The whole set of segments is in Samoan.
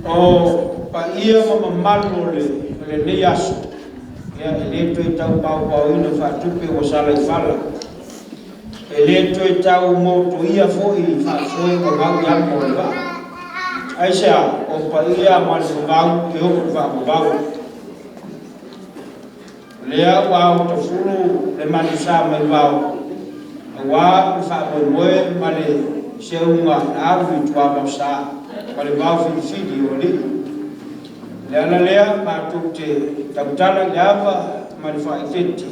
O paia ma mamalu o lenei aso, ia e le toe tau paopaoina faatupe ua sala i fala, e le toe tau motuia foi faafoe ua gau i amo o le vaa. Aisea? O paia mai le vavau e oo i le faavavau. O lea ua aotafulu le manusa mai vao, aua le faamoemoe ma le seuga na alu i Tuamaosa ma le vaofilifili o alii. O le ala lea matou te tautala i le ava ma le faaeteete,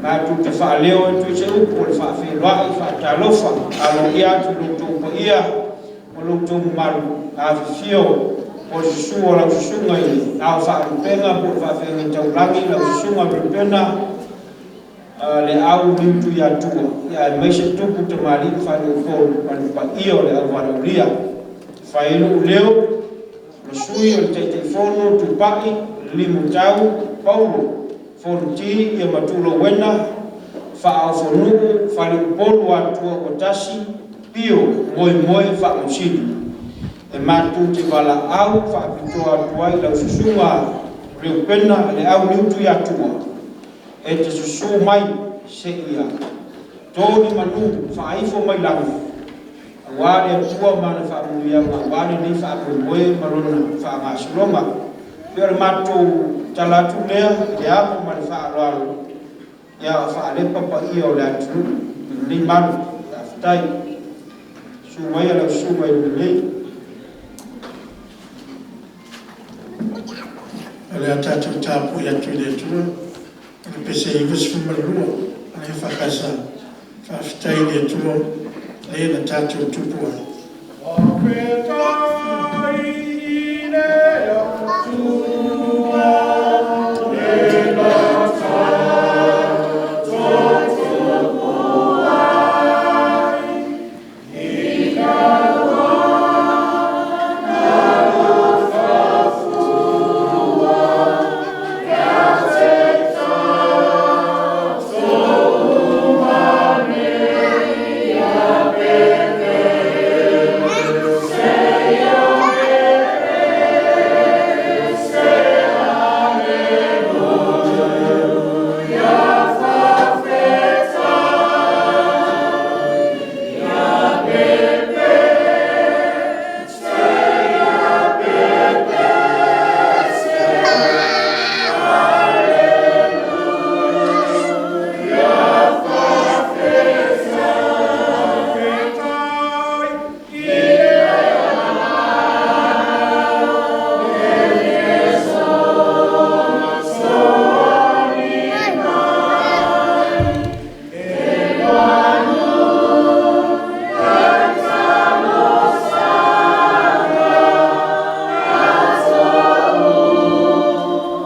matou te faaleo atu ai se upu o le faafeiloai faatalofa aloaia atu i lo outou paia ma lo outou mamalu. Afifio o le susu o lau susuga i le Ao Faalupega po o le Faafeagaiga Taulagi, lau Susuga Reupena Leau Niutuiatua, aemaise tupu tamalii ma faleupolu ma le paia o le auvalaaulia. E fai ai lou leo ma sui o le Taitaifono Tupai Limutau Paulo Fonoti, ia ma Tulouena Faaofonuu Faleupolu Atua ua tasi Pio Moemoe Faamausili. E matou te valaau faapitoa atu ai i lau susuga Reupena Leau Niutuiatua e te susu mai seia to ni manu faaifo mai lagi aua le Atua ma ana faamanuiaga aua lenei faamoemoe ma lona faagasologa. E pei o le matou tala atu lea i le ava ma le faaaloalo, ia o faalepa paia o le atunuu i lenei malu. Faafetai. Susu maia lau susuga i le Lelei. O le a tatou tapuai atu i le Atua i le pese 92 a le EFKS, Faafetai i le Atua lea na tatou tupu ai. Faafetai i le Atua lea na tatou tupu ai, ina ua talofa fua ia te tatou uma nei. Ia pepe, seia pepe, se Aleluia. Faafetai ia pepe, seia pepe, se Aleluia. Faafetai. Faafetai i le le fesoasoani mai, e manu tai talosaga atou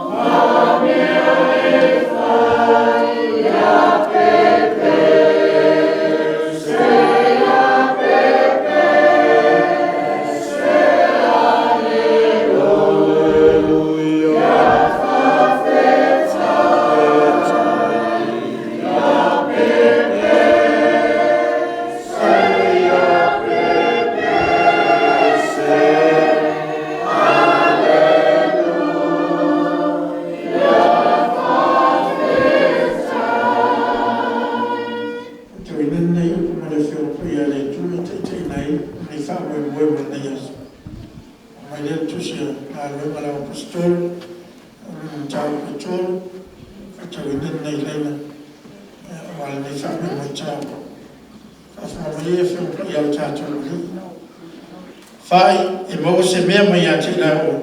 uma mea e fai. Ia pepe, seia pepe, se Aleluia. Faafetai. Ia pepe, seia pepe, se Aleluia. Faafetai. Faitauina lenei upu ma le Afioga Paia a le Atua e taitaiina ai lenei faamoemoe mo lenei aso. Aumai lea le Tusi o Galuega a le Aposetolo, mataupu e 3, faitauina lenei laina aua lenei faamoemoe taua. Faafofoga mai e Afioga Paia a le tatou Alii. Fa'i e maua se mea mai ia te i la oe?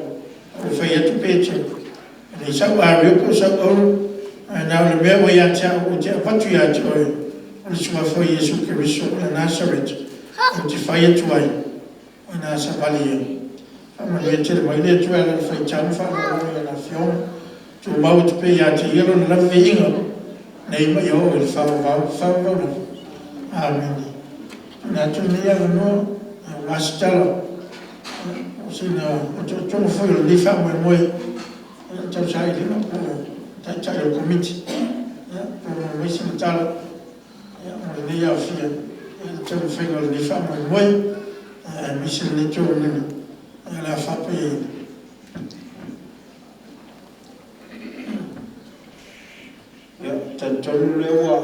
Ua fai atu Petelo, e leai sau Ario po o sau Auro, ae na o le mea ua ia te au ou te avatu ia te oe, o le suafa o Iesu Keriso o le Nasareta ou te fai atu ai, ina savali ia. Faamanuia tele mai le Atua e ala i le faitau ma faalogologo i ana Afioga. Tumau atu pea ia te Ia Lona lava viiga, nei ma ia oo i le faavavau, faavavau lava. Amene. Tuuina atu lenei avanoa aua se tala po o sina otootoga foi o lenei faamoemoe i tausailiga po o Taitai o le Komiti, po o maua mai sina tala mo lenei aofia i le taumafaiga o lenei faamoemoe aemaise lenei taualuga Ia le a faapaiaina. Ia, talitonu lea ua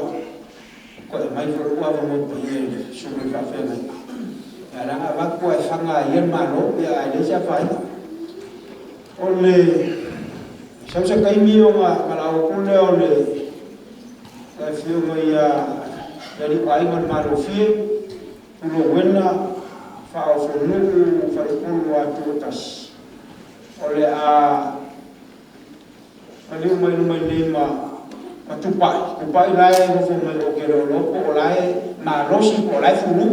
toe aumai foi lou avanoa paia i le susuga i le faafeagaiga. Ia leaga a avatu lava e faga e ia le Malo, ia ae leai se afaina. O le sau se taimi ona valaau atu lea o le afioga ia le alii o Aiga o le Malofie, Pulouena Faaofonuu Faleupolu Atua Tasi, o le a maliu mai luma iinei ma Tupai. Tupai la e nofo mai o ou te le o iloa po o la e malosi po o la e fulu.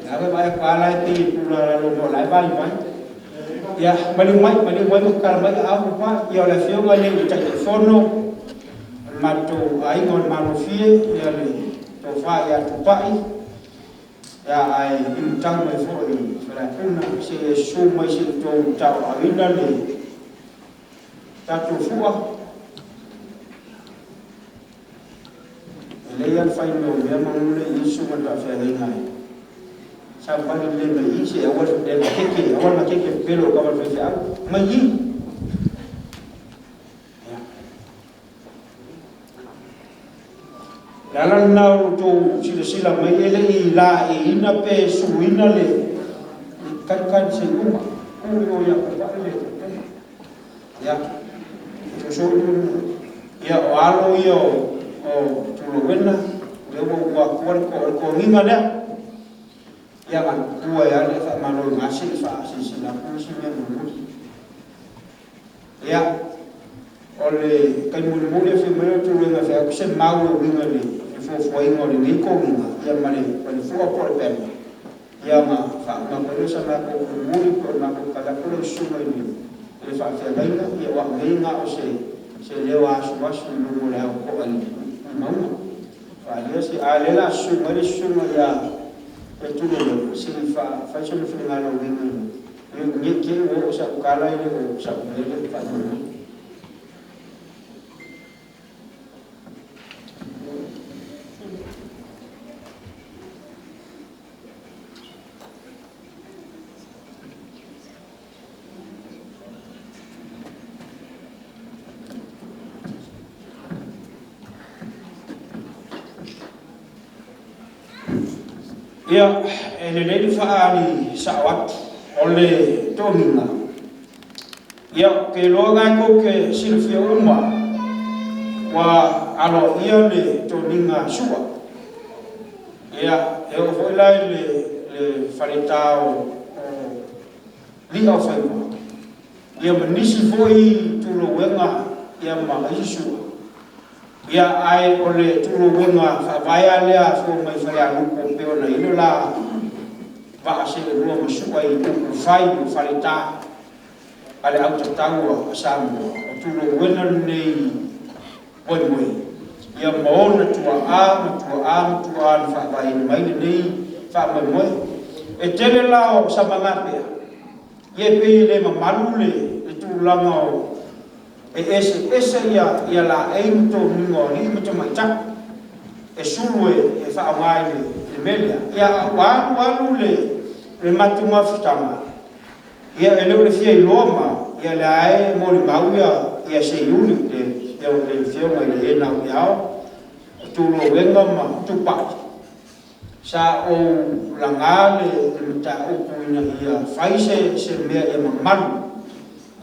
Leaga e vaai atu lava o la e pei e tulalalo mai o la e vaivai. Ia, maliu mai, maliu mai ma tatala mai aao Tupai. Ia o le afioga lea i le Taitaifono o le matou Aiga o le Malofie, ia le tofa ia Tupai, ia ae ilutau mai foi i Faleapuna, se i e susu mai se i tou tauaaoina le tatou fua. E lelei lava le fai mea o mea meamanu e i ai le susuga i le faafeagaiga e savavali lelei mai i, se aua le makeke, aua le makeke pepelo i le tama a le faifeau, mai i. Ia. Le ala lena o lo outou silasila mai e le i laeiina pe suluina le kalikali se i uma, tuu i o ia Tupai le Ia, ia o alo ia o Tulowena, lea ua ua atua le toniga lea. Ia na tua e ale faamalo i gase i faasilasila atu isi mea mulimuli. Ia, o le taimi mulimuli e fia mai le Tulowena e fai atu se mau e uiga i le fuafuaina o lenei toniga, ia ma le fua po o le pena, ia ona faauma atu ai lea o sa matou mulimuli po o le matou tali atu lea i le susuga i le faafeagaiga, ia o au nei na o se leo asuasu i luga o le ao to'a i mauga. Faaalia se, a o lea o le a susu mai le susuga ia Tulowena se i fai sona finagalo e uiga i le, ne i te i ua oo sau tala e le o sau mea lea e faamoemoe. Ia, e lelei le faaali sao atu o le toniga. Ia, ou te iloa o lena tou te silafia uma ua aloaia le toniga sua. Ia, e oo foi la i le faleta o Li'aofaiva, ia ma nisi foi tulouega ma isi sua. Ia, ae o le tulouega faavae lava lea a afua mai Falealupo pei ona i ai le la vaa seelua ma sua i upufai o faleta a le aitatau a Samoa, o tulouena lenei moemoe, ia ma ona tuaa ma tuaa ma tuaa na faavaeina mai lenei faamoemoe. E tele la o samagapea, ia e pei e le mamalu le tulaga o e eseese ia laei ma toniga o alii ma tamaitai e sulu e faaaoga i le mea lea. Ia ae ua alu alu le matou mafutaga, ia e le o le fia iloa ma, ia o lea lava e molimau ia Seiuli, le afioga i le e na o i ao, o Tulouena ma Tupai, sa ou laga le mataupu ina ia fai se mea ia mamalu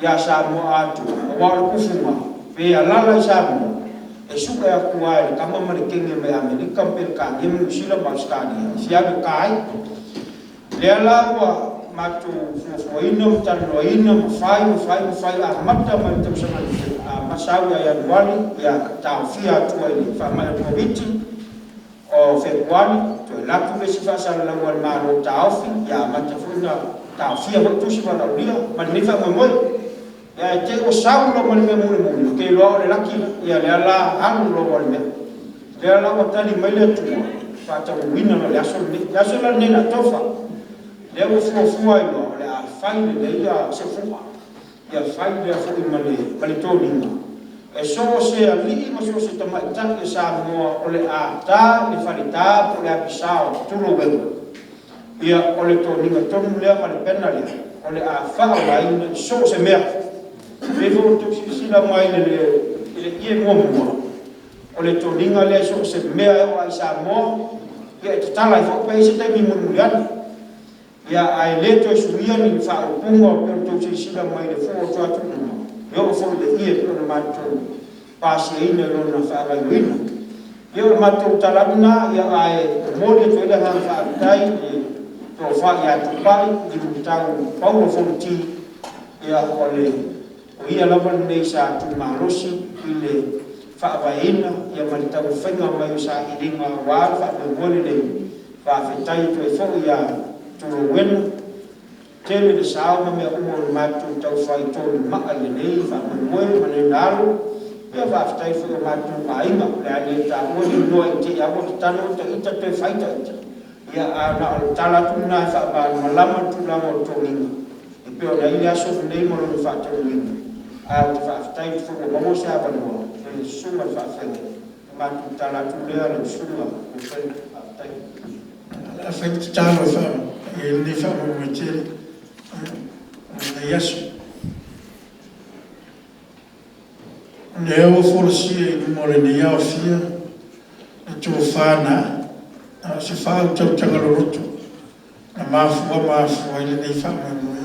ia Samoa atoa, aua o le tufuga, pe alaala i Samoa, e sue atu lava e le tama ma le teine mai Amerika ma Peretania ma Niu Sila ma Ausetalia e fia alu e ta ai. Lea la ua matou fuafuaina ma talanoaina ma fai ma fai ma fai, amata mai le tausaga na tea, sau ia Ianuari, ia taofia atu ai i le faamai o le Koviti, o Fepuari, toe alu atu le isi faasalalauga a le Malo taofi, ia amata foi ona taofia foi tusi valaaulia ma lenei faamoemoe. Ia ae te i ua sau loa ma le mea mulimuli, ou te iloa o le laki lea, ia lea la alu loa ma le mea. Lea la ua tali mai le Atua, faataunuuina loa i le aso lenei. O le aso la lenei o le a tofa, lea ua fuafua ai loa, o le a fai lelei se fua, ia fai lea foi ma le toniga, e so o se alii ma so o se tamaitai o Samoa o le a ta i le faleta po o le apisa o Tulouena, ia o le toniga tonu lea ma le pena lea. o le a faaolaina i so o se mea. E pei foi ona outou silasila mai i le ie muamua, o le toniga lea i so o se mea e oo lava i Samoa, ia e tatala ai foi pe i ai se taimi mulimuli ane. Ia ae le toe suia ni faaupuga e pei ona outou silasila mai i le fua o atu i luma, e oo foi i le ie e pei ona matou pasiaina i lona faagaoioiga. Ia o le matou tala atu lena, ae momoli atu ai le agaga faafetai i le Tofa ia Tupai Vilutau Paulo Fonoti, o ia lava lenei sa tumalosi i le faavaeina ma le taumafaiga mai o sailiga aua le faamoemoe lenei. Faafetai atu ai foi ia Tulouena, tele le sao ma mea uma ua matou tau fai tolimaa i lenei faamoemoe ma lena alo. Ia faafetai foi i o matou aiga, o le a le taua ni igoa i te i lava ua tatanu ita toe fai ita, ae na o le tala atu lena e faamalamalama le tulaga o le toniga e pei ona i ai le aso lenei ma lona faataunuuina. Ae ou te faafetai atu foi ua maua se avanoa e le susuga i le faafeagaiga. O le matou tala atu lea lau Susuga Ruferu. Faafetai. O le a fai le tatalo e faapai ai lenei faamoemoe tele o lenei aso. O lea ua folasia i luma o lenei aofia le tofa na ae, a o se faautautaga loloto na mafua ma afua ai lenei faamoemoe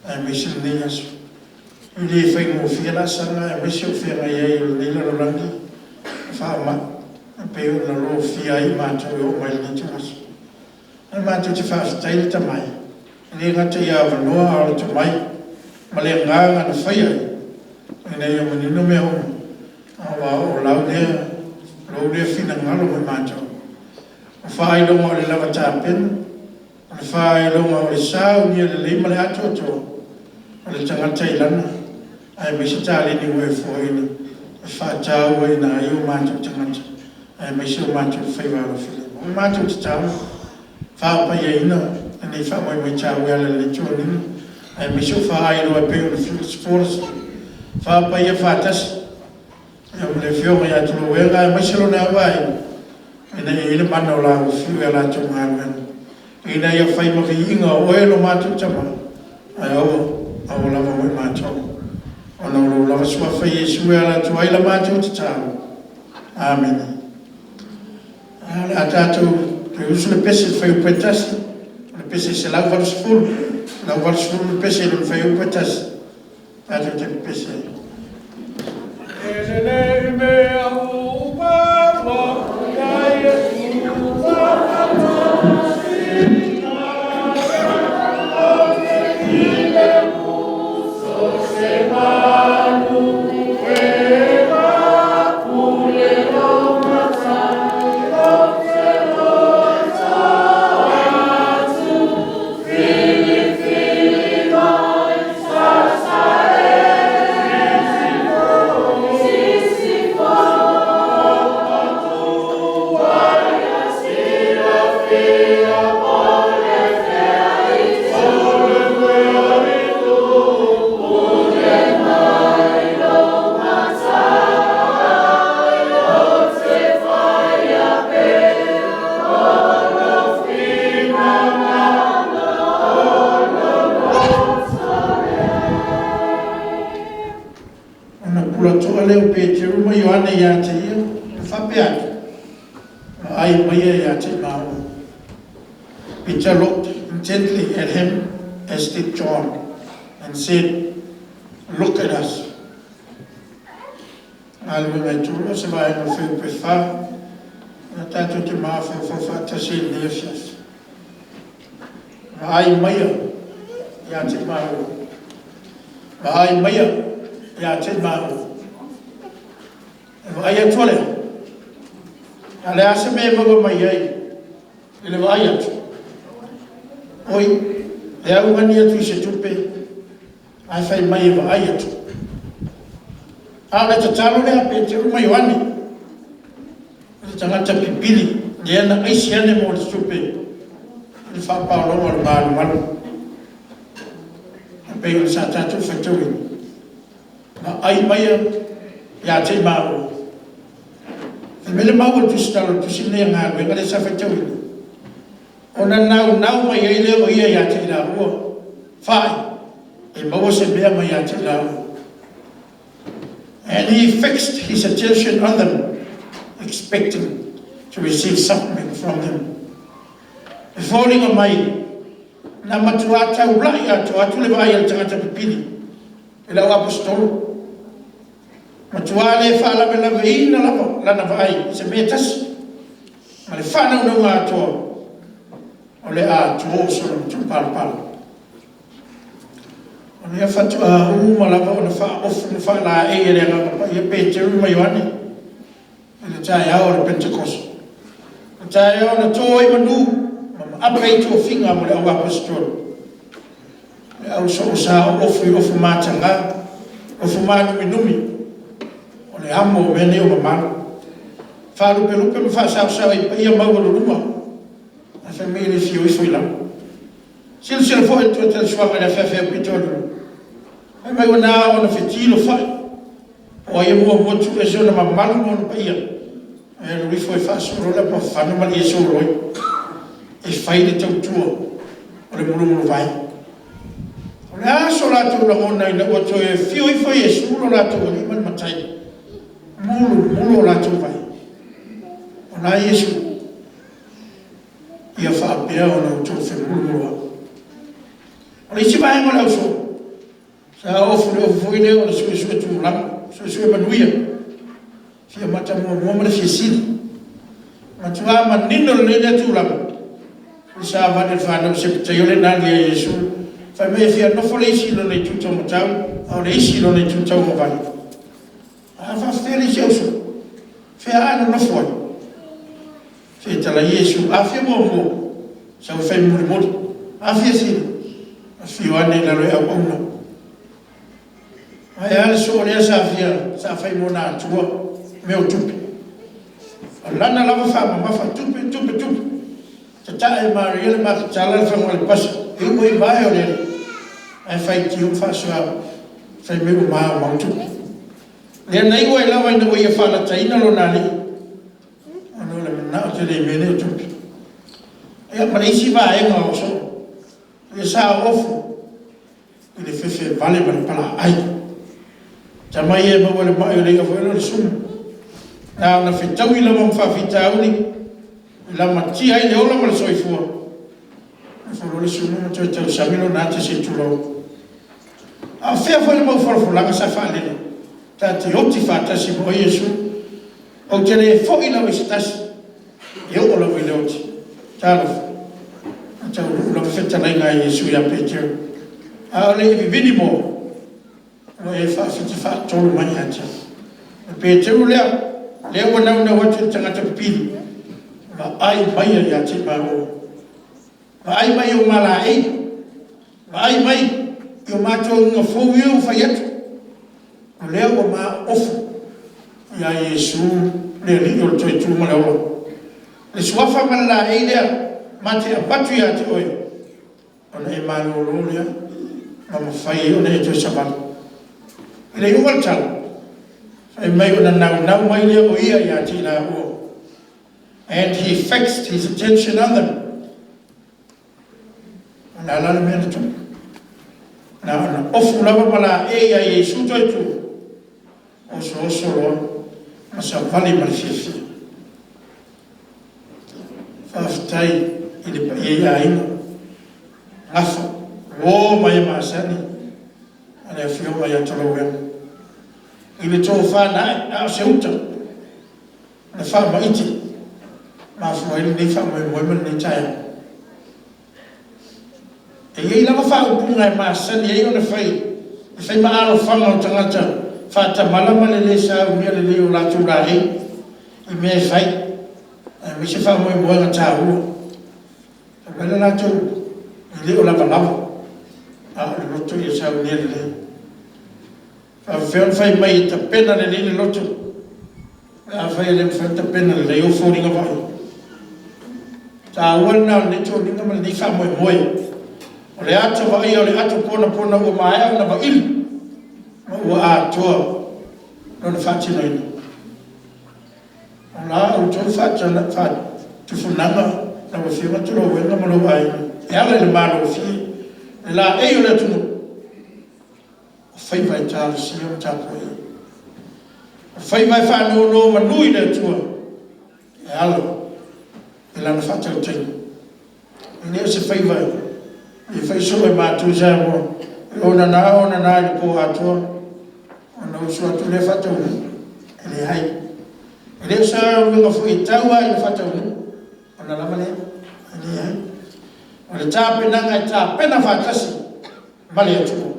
aemaise lenei aso. E le faigofie laasaga aemaise o feagai ai o lenei lalolagi ma faamai e pei ona lofia ai i matou e oo mai i lenei ituaso. Ae matou te faafetai lata mai, e le gata i avanoa a o le tomai ma le agaga na faia ai ina ia manino mea uma, aua o lau lea, o lou lea finagalo mo i matou, o faailoga o le lava tapena, o le faailoga o le saunia lelei ma le atoatoa o le tagata i lana aemaise taleni ua e foaina e faatauaina ai o matou tagata aemaise o matou faiva alofilima. O le matou tatalo, faapaiaina lenei faamoemoe taua e ala i lenei toniga aemaise o faailoa e pei ona folasia, faapaia faatasi ma le Afioga ia Tulouena aemaise lona auvaa ina ia i ai le mana o laufiu i a latou galuega, ina ia fai ma viiga o Oe lo matou Tama, ae aua lava mo i matou, ona o Lou lava Suafa Iesu e ala atu ai la matou tatalo. Amene. O le a tatou toe usu i le pese i le fuaiupu e 1, o le pese 180, 180 le pese i lona fuaiupu e 1, tatou te pepesi ai. E lelei mea uma ua i ai Iesu Ou te filemu, so o se malu e pule lou Matai. Ou te loto atu, filifili mai, sasa e Sisifo. Ua ia silafia po o le fea itu, pule mai lou Matai. Ou te faia pea o lou finagalo, o lou loto lea. Ona tulatoa lea o Peteru ma Ioane ia te ia, ma faapea atu, Vaai maia ia te māua. Peter looked intently at him, as did John, and said, Look at us. Galuega e 3, o se vaega o le fuaiupu e 4, lea tatou te mafaufau faatasi ai i lenei afiafi. Vaai maia ia te māua. Vaai maia ia te māua. E vaai atu a lea, a o le a se mea e maua mai ai i le vaai atu? Oi, e augani atu i se tupe ae fai mai e vaai atu. A o le tatalo lea a Peteru ma Ioane, o le tagata pipili lea na aisi ane mo le tupe i le faapaologa o le malumalu. E pei ona sa tatou faitauina, vaai maia ia te maua. Fai mai le mau a le Tusitala o le Tusi lenei a Galuega lea sa faitauina, ona naunau mai ai lea o ia ia te i laua. Fa'i e maua se mea mai ia te i laua. And he fixed his attention on them, expecting to receive something from them. E foliga mai, na matuā taula'i atoa atu le vaai a le tagata pipili i le auaposeitolo. Matuā le faalavelaveina lava lana vaai i se mea e tasi, ma le faanaunauga atoa o le a to sona matupalapala. O lea faatoa uma lava ona faaofu ma faalaei e le Agaga Paia Peteru ma Ioane i le taeao o le Penetekoso, le taeao na to ai manu ma maape ai tofiga mo le au Aposetolo. Le au soo sa ofu i ofu mataga, ofu maanuminumi, o le amo o mea nei o mamalu. Faalupelupe ma faasaosao ai paia maualuluga, ae fai mai e le fia o ifo i lalo. Silasila foi le toetausuaga i le afeafe aupito fai mai ua na ona fetilofai po o ai e muamua tuu ese ona mamalu ma ona paia, ae alu ifo e faasolo le apafafaga ma le ie soloi e fai le tautua o le mulumuluvae. O le a so latou lagona ina ua toe afio ifo Iesu lo latou Alii ma le Matai, mulumulu o latou vae. O la Iesu, ia faapea ona outou femulumuluai. O le isi vaega o le ausoo, sa ofu i le ofu foi lea o le suesue tulaga, suesue manuia, fia mata muamua ma le fia sili. Matua manino lelei lea tulaga, i le savali a le fanau a Sepetaio lea na ali ai e Iesu, fai mai e fia nofo le isi i lona itu taumatau a o le isi i lona itu tauagavale. A faafefea le isi ausoo? Fea a nonofo ai? Fetalai Iesu, a fia muamua? Sau e fai mulimuli. A fia sili? Afio ane i lalo e auauna. Ae a le soo lea sa fia sa fai mo ona atua mea o tupe. O lana lava faamamafa, tupe, tupe, tupe. Tatae e Maria le Maketala le fagu alepasa e uma ai vae o le alii, ae faitio ma faasoa fai mai ua maumau tupe. Lea na iu ai lava ina ua ia faalataina lona alii ona o le manao tele i mea nei o tupe. Ia ma le isi vaega o soo, ia sa ofu i le fefe vale ma le palaai. Tama ia e maua i le mai o le i'a foi lea o le sumu. Na ona fetaui lava ma faafitauli e lamatia ai le ola ma le soifua, ifo loa le sulu ma toe tausami lona ata se i tulou. A o fea foi le mau folafolaga sa faalele ta te oti faatasi ma oe Iesu? Ou te le foi lava i se tasi, e oo lava i le oti. Talofa, na taunuu lava fetalaiga a Iesu ia Peteru, a o le i vivini moa, ua e faafiti faatolu mai ia te au. O Peteru lea, lea ua naunau atu i le tagata pipili, vaai maia ia te maua, vaai mai i ou malāei, vaai mai i o matou uiga fou ia ua fai atu, o lea ua ma ofu ia Iesu le Alii o le toe tu ma le ola. Le suafa ma le laei lea ma te avatu ia te oe, ona e malolo lea ma mafai ai ona e toe savali. I le iuga o le tala, fai mai ona naunau mai lea o ia ia te i laua. And he fixed his attention on them. O le a la le mea na tupu? Na ona ofu lava ma laei ia Iesu toe tu, osooso loa ma savali ma le fiafia. Faafetai i le paia i aiga, Gafa, uo ma e masani ma le afioga ia Tolauega. I le tofa na ae, a o se uta na faamaite, mafua ai lenei faamoemoe ma lenei taeao. E i ai lava faaupuga e masani ai ona fai, e fai ma alofaga o tagata faatamala ma le lē saunia lelei o latou laei i mea e fai, aemaise faamoemoega taua. Fai mai le latou upu, e le o lavalava, a o le loto ia saunia lelei. E faapefea ona fai mai e tapena lelei le loto pe afai e le mafai ona tapena lelei ou foliga vaaia? O le taua lena o lenei toniga ma lenei faamoemoe. O le ata vaaia o le ato ponapona ua maea ona vaili ma ua atoa lona faatinoina. O la outou faatufugaga lau Afioga Tolauega ma lou aiga e ala i le malofie Le laei o le atunuu, o faiva e talosia ma tapuaia. O faiva e faanonomanu i le Atua e ala i Lana faatautaiga. E le o se faiva e fai soo e matou i Samoa, e onana onana i le po atoa, ona usu atu lea faataunuu. E leai. E le o se galuega foi e tau lava ina faataunuu ona lava lea. E leai. O le tapenaga e tapena faatasi ma le Atua,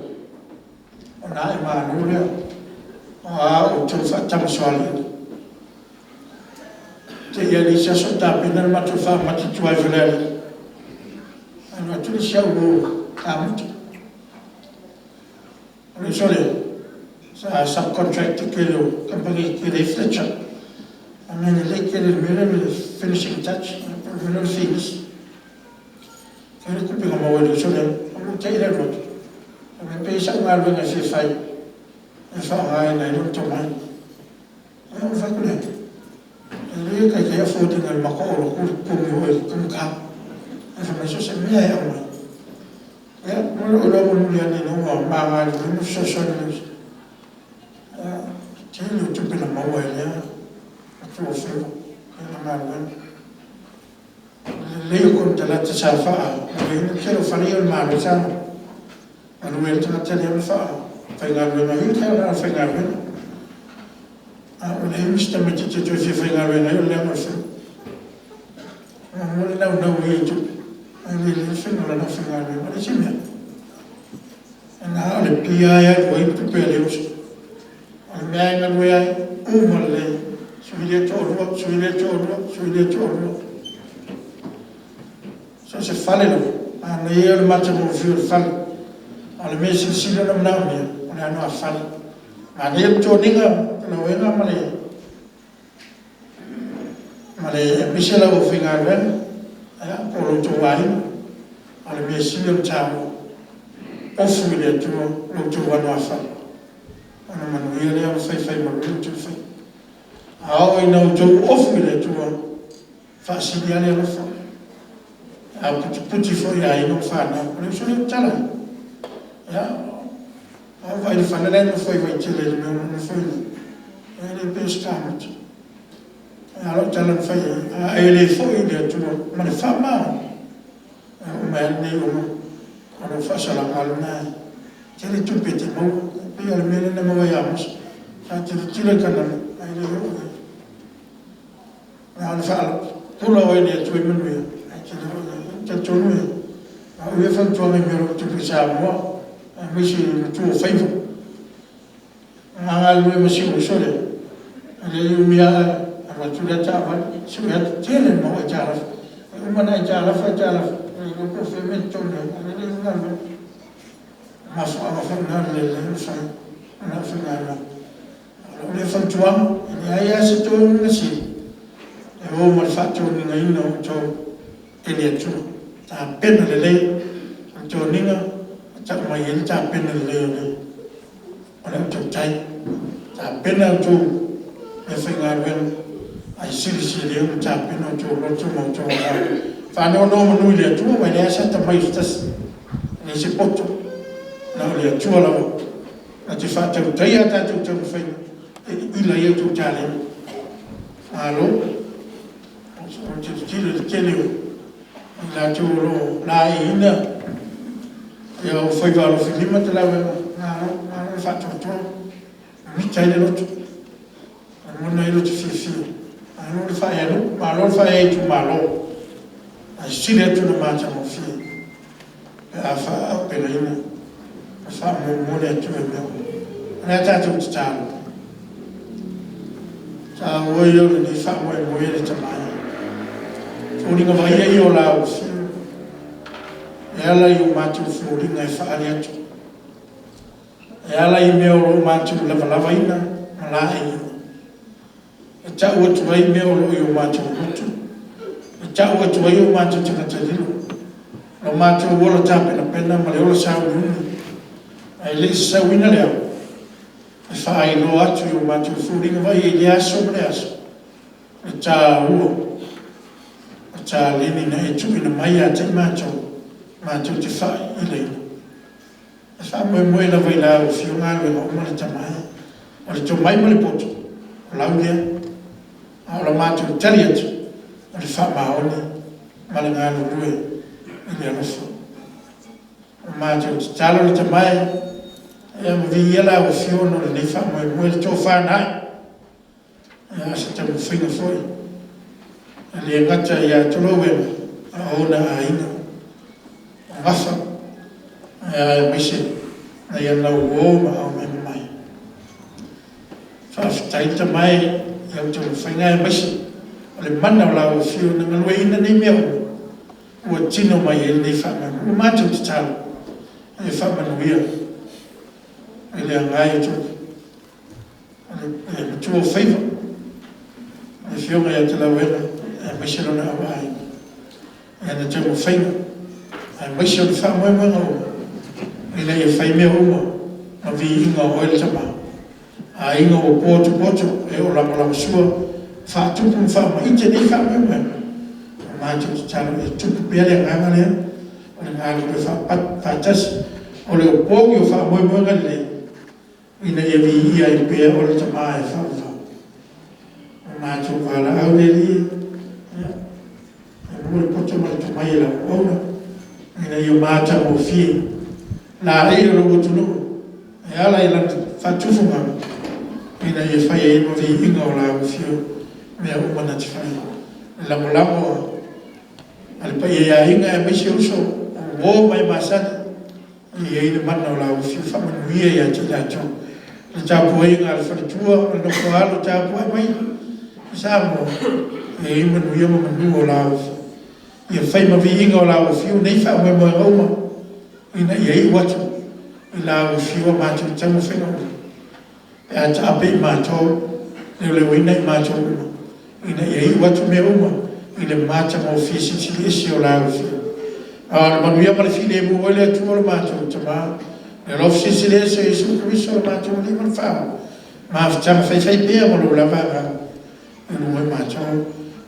ona ae malo lea o a outou faatamasoaliiga. Na tea i le isi aso o tapena le matou faamati i tua i Falealili, alu atu le isi au uo kamuta. O le uso lea, sa sub-contract i le tele o kamupani tetele e Fletcher. O mea lelei tele i le mea lea o le finishing touch po o le mea lea o le finisi. Tele tupe na maua e le uso lea. Ona ou te i le alu atu, fai mai pe i ai sau galuega e fia fai e faaaogaina ai lou tomai. Ia ou fai atu lea, e le taitai afford ina e le matou auluatu le totogi o oe i le taugata. Ae fai mai, so o se mea lava e aumai. Ia na ou iloa mulimuli ane ina ua ma galulue ma fesoasoani i le uso, ia le tele o tupe na maua e lea matuaofaiva i lana galuega. O le lelei o konekarate sa faaleleia le tele o fale ia o le Malo sa galue ai le tagata lea ma faafaigaluega ai. Na o le faigaluega. A ua leai ma se tamaitiiti e toe fia faigaluega ai o le leaga o le faiga. Muamua le naunau o ia i tupe, ae le lelei le faiga o lana aufaigaluega. O le isi mea, na o le Apia lava e alu ai le tupe a le uso. O le mea lava e galue ai, uma lelei, sui lea toalua, sui lea toalua, sui lea toalua. So o se fale lava, manaia ia o le matagofie o le fale, a o le mea silisili ona manaomia, o le anoāfale. Manaia le toniga laoena aemaise lau aufaigaluega po o lo outou aiga, a o le mea sili ona taua, ofu i le Atua lo outou anoāfale, ona manuia lea ma faifaimalu outou faiva. A oo ina outou ofu i le Atua, faasili lava le alofa, aputiputi foi i aiga ma fanau. O le uso lea e tatala, ia, a ou vaai i le fale la e nofo ai Vaitele i le mea o lo o nofo ai nei, e le pei o se kamuta. A o lau tala na fai i ai, a e le foi i le Atua ma le faamaoni, e oo mai lava lenei uma, o lou faasalaga lava lena. E tele tupe e te maua, e pei lava o le mea lea na maua ia Mose, sa tilotilo i Kanana ae le oo i ai. Na ona faapula oe e le Atua i manuia ae te le oo i ai. Ou te talitonu o au ia e fautuaina i mea o lo o tutupu i Samoa, aemaise i matuaofaiva. Na ma galulue ma si ou uso lea, e le umi lava ae alu atu lea taavale, sue atu, tele le mau aitalafu. E uma ona aitalafu, aitalafu, e le iloa po o fea le mea e totogi ai, a o lea e leai ni galuega. O le mafuaaga foi lena o le le lelei ona fai o le aufaigaluega. O lau lea fautuaga, e leai lava se toniga sili e o ma le faatonigaina o outou e le Atua. Tapena lelei le toniga e tau mai ai le tapena lelei o le au tautai. Tapena a outou meafaigaluega, ae silisili ai ona tapena outou loto ma outou agaga. Faanonomanu i le Atua aua e leai lava se atamai o se tasi, e leai se poto, na o le Atua lava na te faatautaia a tatou taumafaiga e iloa ai a outou taleni. Malo. Ou te tilotilo i le tele o i latou o lo o laeiina faiva alofilima, malo, malo le faatoatoa, e mita ai le loto, e lagona ai lota fiafia. Malo le faaianuu, malo le faaiaitumalo, ae sili atu ona matagofie pe a faaauupegaina ma faamuamua le Atua i mea uma. O le a tatou tatalo? Taua ia o lenei faamoemoe le Tama e. Foliga vaaia ia o lau Afio e ala i o matou foliga e faaali atu, e ala i mea o lo o matou lavalavaina ma laeiina, e tau atu ai mea o lo o i o matou loto, e tau atu ai o matou tagata lilo, lo matou ola tapenapena ma le ola sauliuli, ae le i sasauina le ao, e faailoa atu i o matou foliga vaaia i lea aso ma lea aso, le taua o taleni na e tuuina mai ia te i matou, matou te faailaina. E faamoemoe lava i lau Afioga galuega uma le Tama e. O le tomai ma le poto, o lau lea. A o le matou tali atu, o le faamaoni ma le galulue i le alofa. O matou tatalo le Tama e, ia ma viia lau Afio ona o lenei faamoemoe i le tofa na a'e, a o se taumafaiga foi e le gata ia Tolouena a o ona aiga, o Gafa aemaise nai ana uo ma aumeamamae. Faafetai le Tama e i lau taumafaiga aemaise o le mana o lau Afio na galueaiina nei mea uma ua tino mai ai lenei faamoemoe. O le matou tatalo, ia faamanuia i le Aga e Tupu, le Matuaofaiva, le Afioga ia Talauega aemaise lona auaiga i ana taumafaiga aemaise o le faamoemoega uma ina ia fai mea uma ma viiga o Oe le Tama. Aiga ua potopoto e oo lagolagosua, faatupu ma faamaite nei faamoemoega, o le matou tatalo ia tupu pea le agaga lea o le galulue faatasi. O le opogi o faamoemoega lelei, ina ia viia ai pea Oe le Tama e faavavau. O le matou valaau lea Alii, ia maua le poto ma le tomai i lau auauna ina ia matagofie laei o lou atunuu e ala i lana faatufugaga, ina ia faia ai ma viiga o lau Afio mea uma na te faia. Le lagolago a le paia i aiga aemaise uso, o uo ma e masani, ia i ai le mana o lau Afio, faamanuia ia te i latou. Le tapuaiga a le faletua ma le nofo a alo o tapuai mai Samoa, ia i ai manuia ma manu o lau Afio. Ia fai ma viiga o lau Afio nei faamoemoega uma ina ia iu atu i lau Afio a matou taumafaiga uma pe a taape i matou, leoleoina i matou uma, ina ia iu atu mea uma i le matagofie silisili ese o lau Afioga. A o le manuia ma le filemu o le Atua lo matou Tama, le alofa silisili ese o Iesu Keriso o lo matou Alii ma le Faavae, mafutaga faifaipea ma lou lava Agaga i luga o matou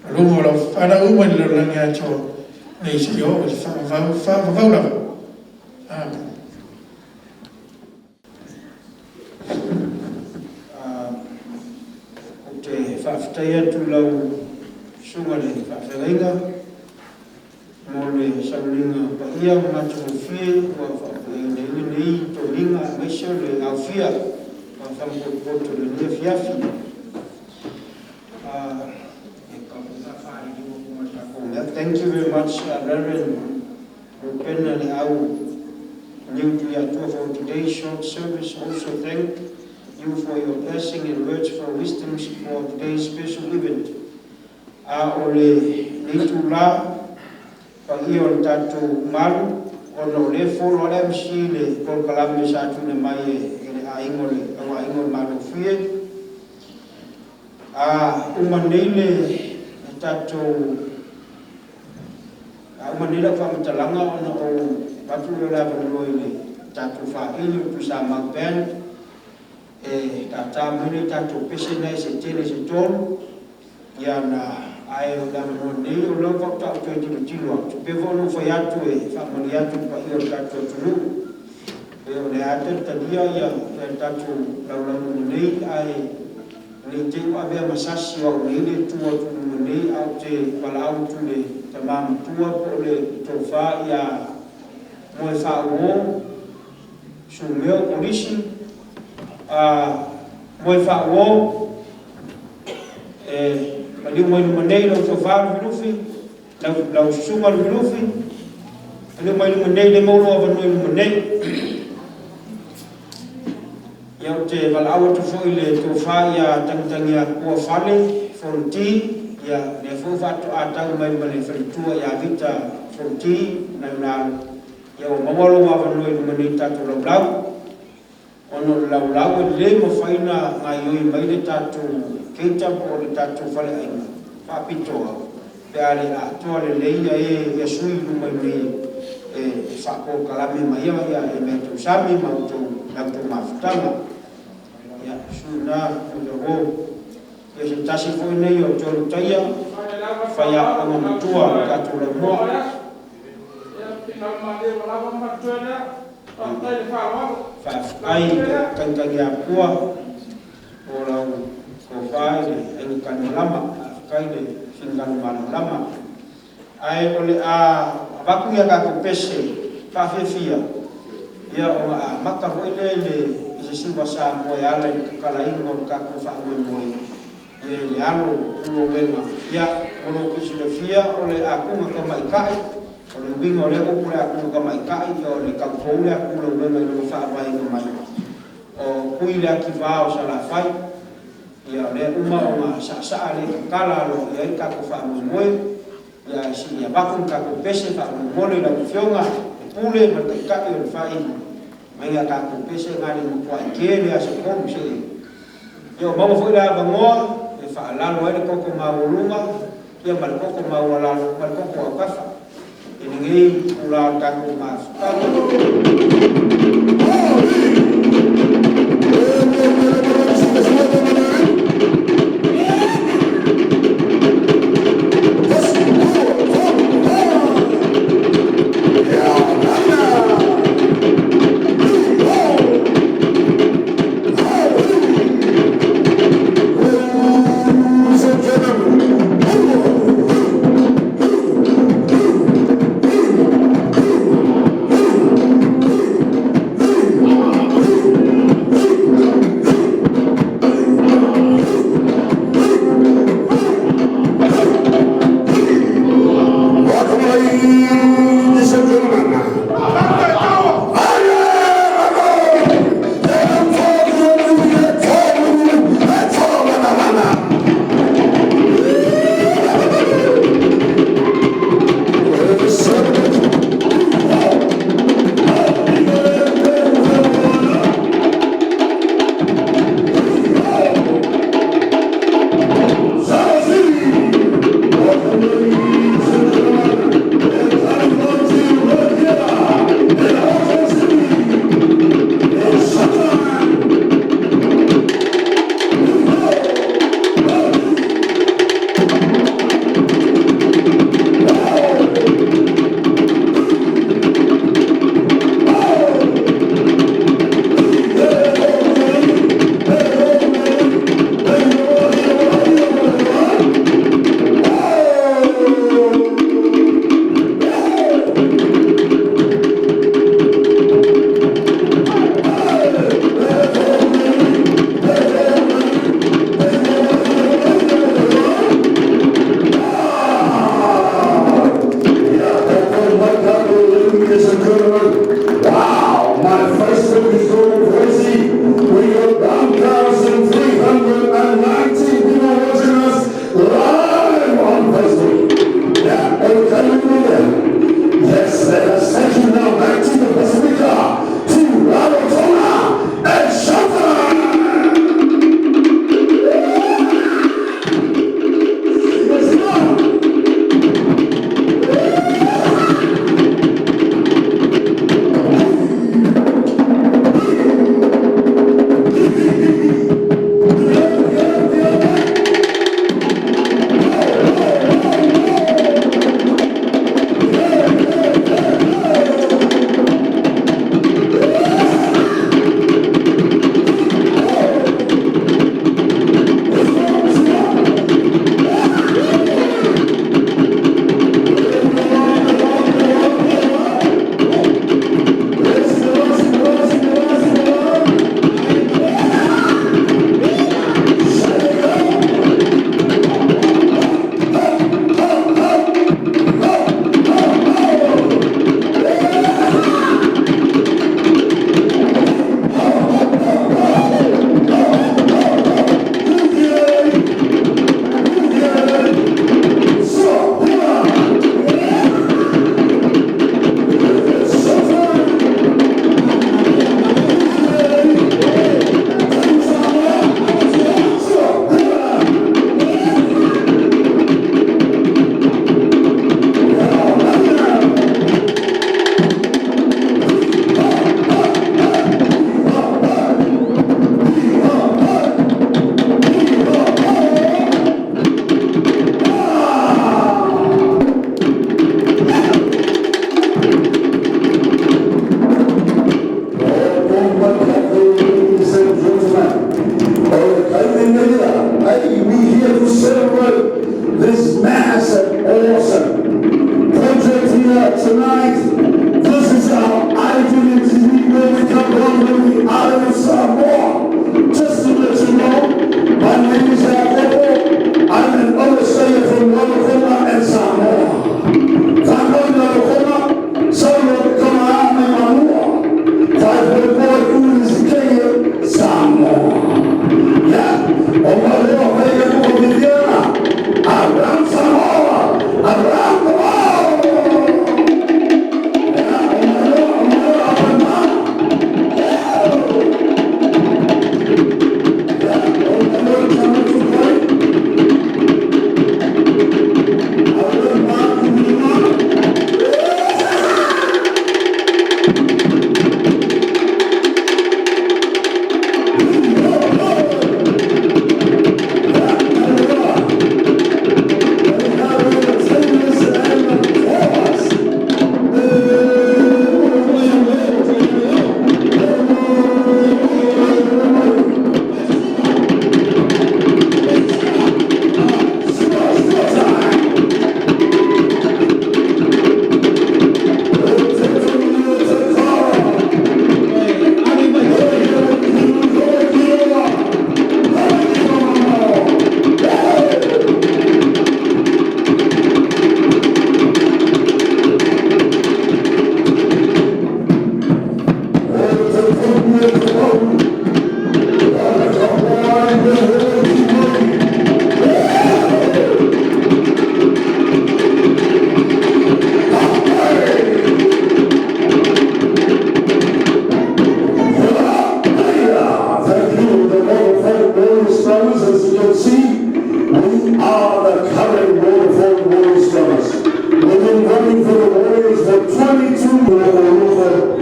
ma luga o lau fanau uma i le lalolagi atoa, nei seia oo i le faavavau, faavavau lava. Amene. Ou te faafetai atu i lau susuga i le faafeagaiga mo le sauniga paia ma matagofie ua faapalegaina ai lenei toniga aemaise o le aofia o aofaga potopoto i lenei afiafi. Thank you very much, Reverend Rupena Leau New Tuiatua, for today's short service. Also thank you for your blessing and words for wisdoms for today's special event. A o lenei itulā paia o le tatou malu, ona o lea e follow lava le MC i le polokalame sa tuuina mai e le aiga o le auaiga o le Malofie. A uma nei le tatou a uma nei lau faamatalaga ona ou avatu lea o le avanoa i le tatou faaili o Tuisamau Band e tata mai nai tatou pese na e se tele se tolu ia na ae o le avanoa nei o lea faatoa ou toe tilotilo atu pei foi ona ou fai atu e faamalie atu i le paia o le tatou atunuu e o lea lava e talitalia le tatou laulau nei ae ne i te i ua avea ma sasi o au nei le tu atu i luma nei ae ou te valaau atu i le tama matua po o le tofa ia Moefaauo Sumeo Kolisi Moefaauo e maliu mai luma nei lau tofa Lufilufi, lau susuga Lufilufi, maliu mai luma nei, lea e maua lou avanoa i luma nei. Ia ou te valaau atu foi i le tofa ia Tagitagiakua Fale Fonoti, ia lea foi faatoa tau mai ma le faletua ia Vita Fonoti nai ona alo, ia ua maua lou avanoa i luma nei i le tatou laulau. Ona o le laulau e le mafai ona gaoioi mai le tatou cater po o le tatou faleaiga faapitoa pe a le atoa lelei ia sui i luma i inei e faapolokalame maia ia meatausami ma la outou mafutaga. Ia, susu i ina uo. Ia se tasi foi nei o Toelutaia, faiaoga matua o le tatou laumua. Faafetai Taitagiapua o lau tofa i le aiga Tanimalama, faafetai le finagalo malamalama. Ae o le a avatu ni a tatou pese faafiafia, ia ona amata foi lea i le i se isi Samoa e ala i le tatalaina o le tatou faamoemoe, ia i le alo o Pulolega. Ia mo lou silafia, o le atuga tamaitai, o le uiga o lea upu o le atuga tamaitai, o le taupou le atu Pulolega i lona faavaeina mai, o Tui le Ativā o Salafai. Ia o lea uma ona saasaa le tatala aloaia ai le tatou faamoemoe, ia ae se i avatu le tatou pese faamolemole i lau Afioga le Pule ma le Taitai o le fai mai a tatou pese na i le matuai tele lava o se 3 se'e. Ia ua maua foi le avanoa e faalalo ai le toto maualuga ma le toto maualalo ma le toto autafa i lenei itula o le tatou mafutaga.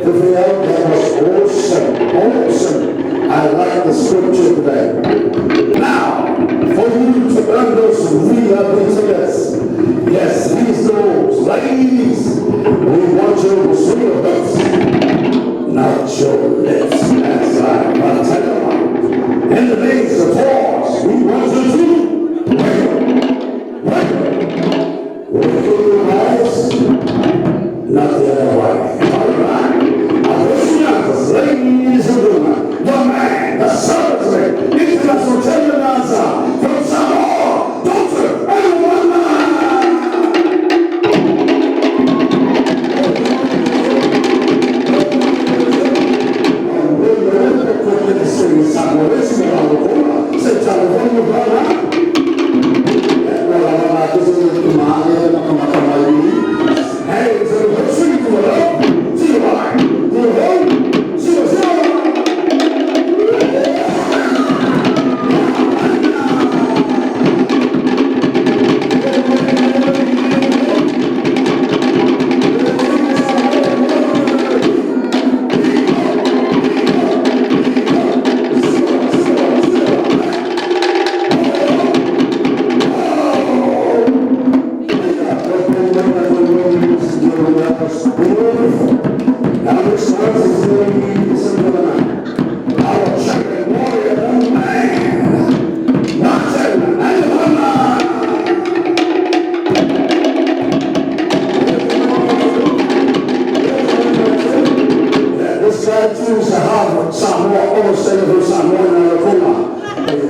That was awesome, awesome. I like the scripture today. Now, for you to earn those VIP tickets, yes, these those ladies, we want you to swing your hips, not your lips. That's right. But tell you what, in the days of tours, we want you to wiggle, wiggle, wiggle your eyes, not the other way. All right. Now, ladies and gentlemen, the man, the celebrity, international champion dancer from Samoa, Dr. Alewona. Hey, to the to the left, to the right, to the right, to the Our champion warrior, the man, Martin Alewona. This guy too is a hard Samoa, almost from Samoa in Alakuma.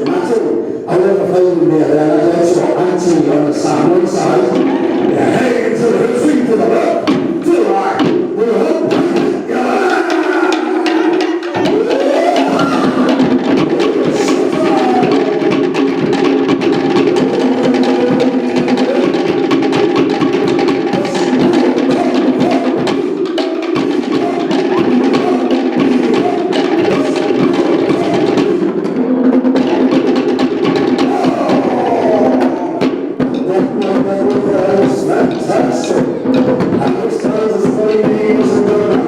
Martin, I never played in there, and that's your auntie on the Samoan side. Yeah, hey, to the swing to the left, to the right, to the left. Yeah. Fantastic. And this is ladies and gentlemen,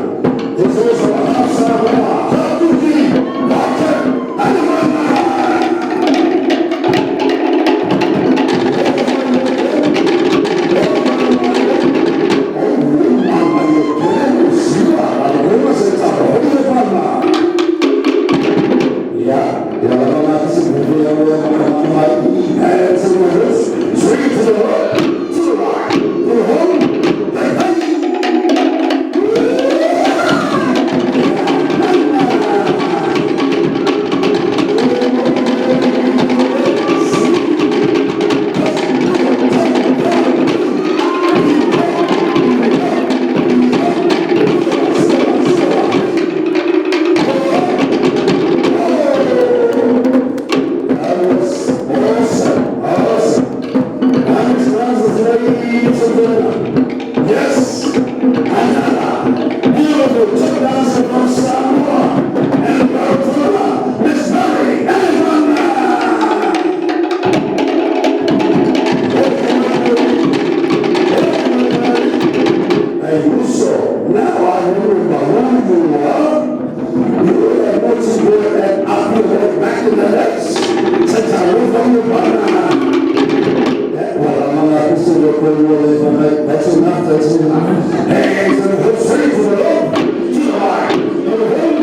is also a half Samoa, Hakuki, Martin Alewona. Swing to the left, to the right, to the home, hey, hey. That was awesome, awesome. And ladies and gentlemen, yes, another beautiful top dancer from Samoa and Rarotonga, Miss Mary Alewona. Hey, Uso, now I remember who you are. You were a multi at Apple back in the days. Since I moved on the banana. That's enough, that's enough. Hands to the hips, straight to the left, to the right, to the left.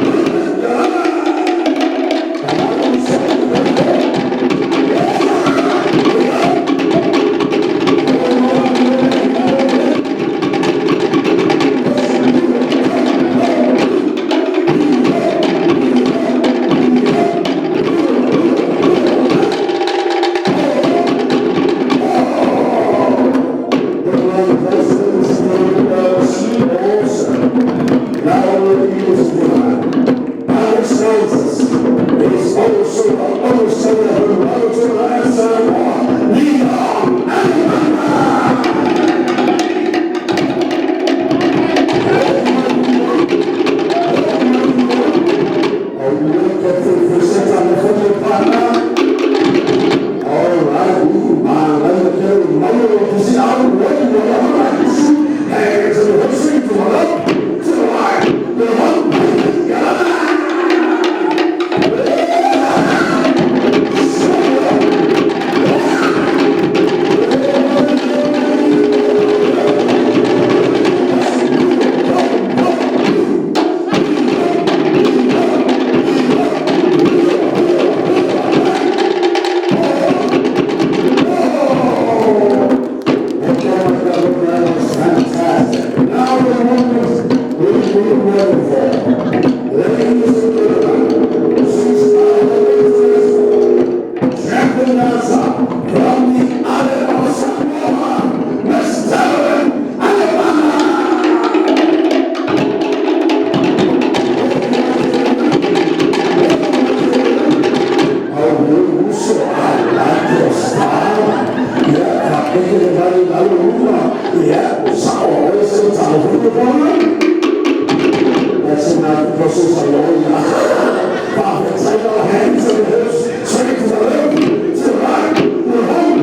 All right, Hands to the hips, to the left, to the right, to the Ladies and gentlemen, she's our international champion dancer from the island of Samoa, Miss Taryn Alemana. I like your style. Yeah, that's enough process alone. Perfect. Take our hands and hips, swing to the left, to the right, to the home.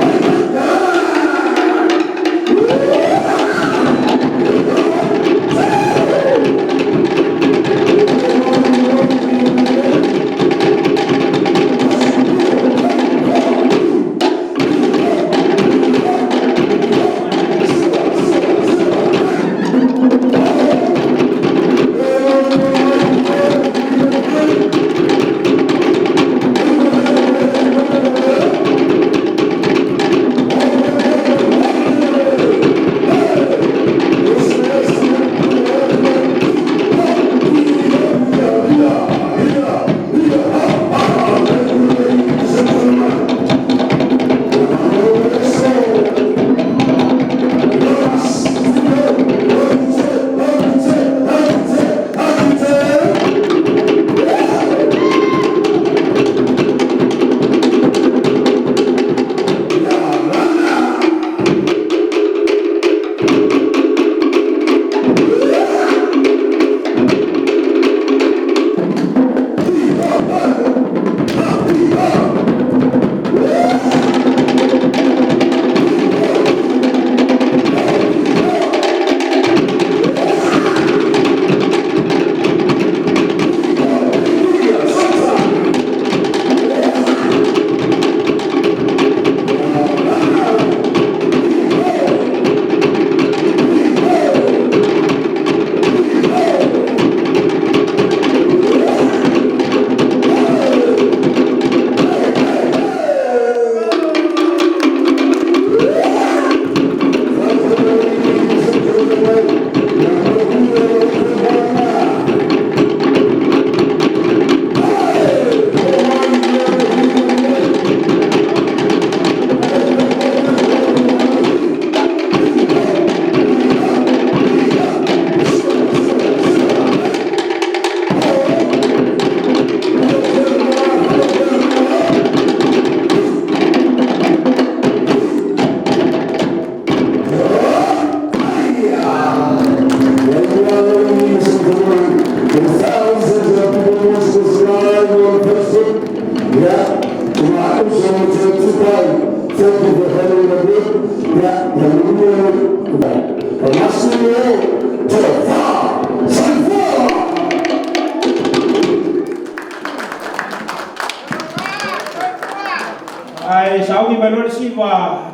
Ai sauni mai loa le siva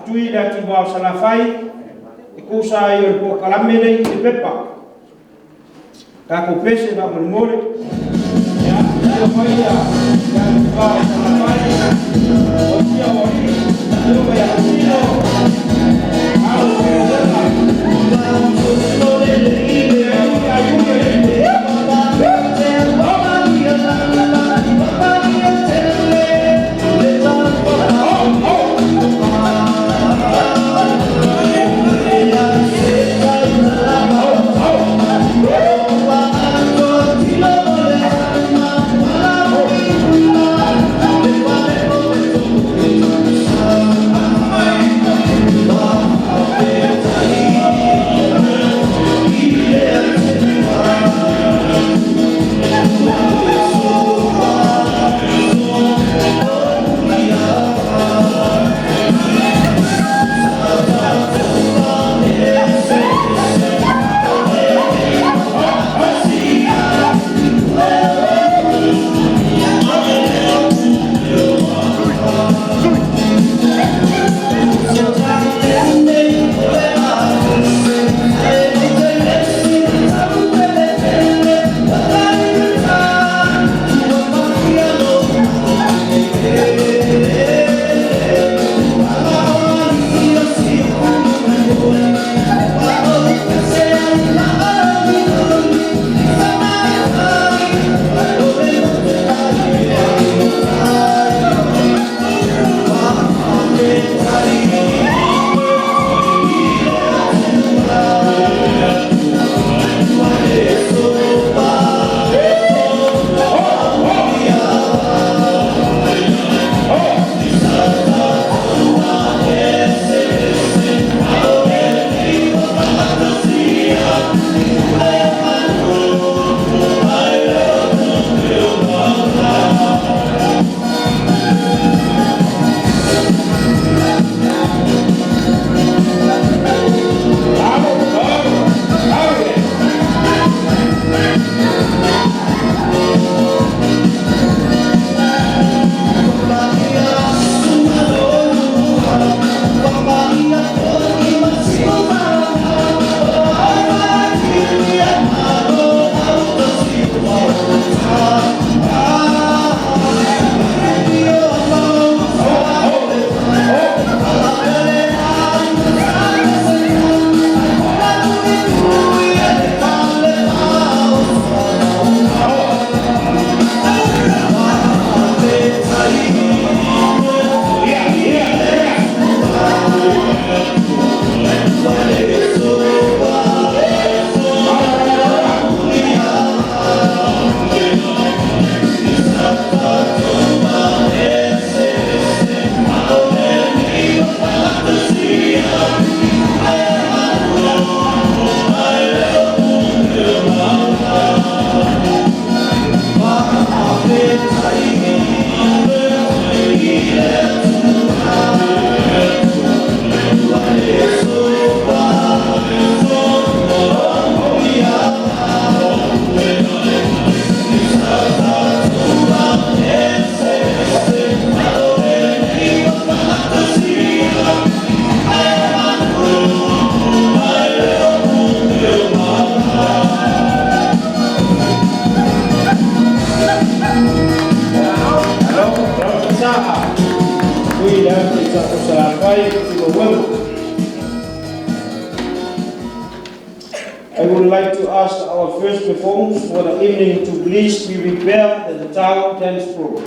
tui le ativao Salafai e kusa ai o le polokalame lenei i le pepa. Tatou pese faamolemole. Ia, afio mai ia le ativao Salafai, o sia o alii, afioga ia Tino, alo o Fiolega. fai o. I would like to ask our first performance for the evening to please be prepared at the Tao Dance Group.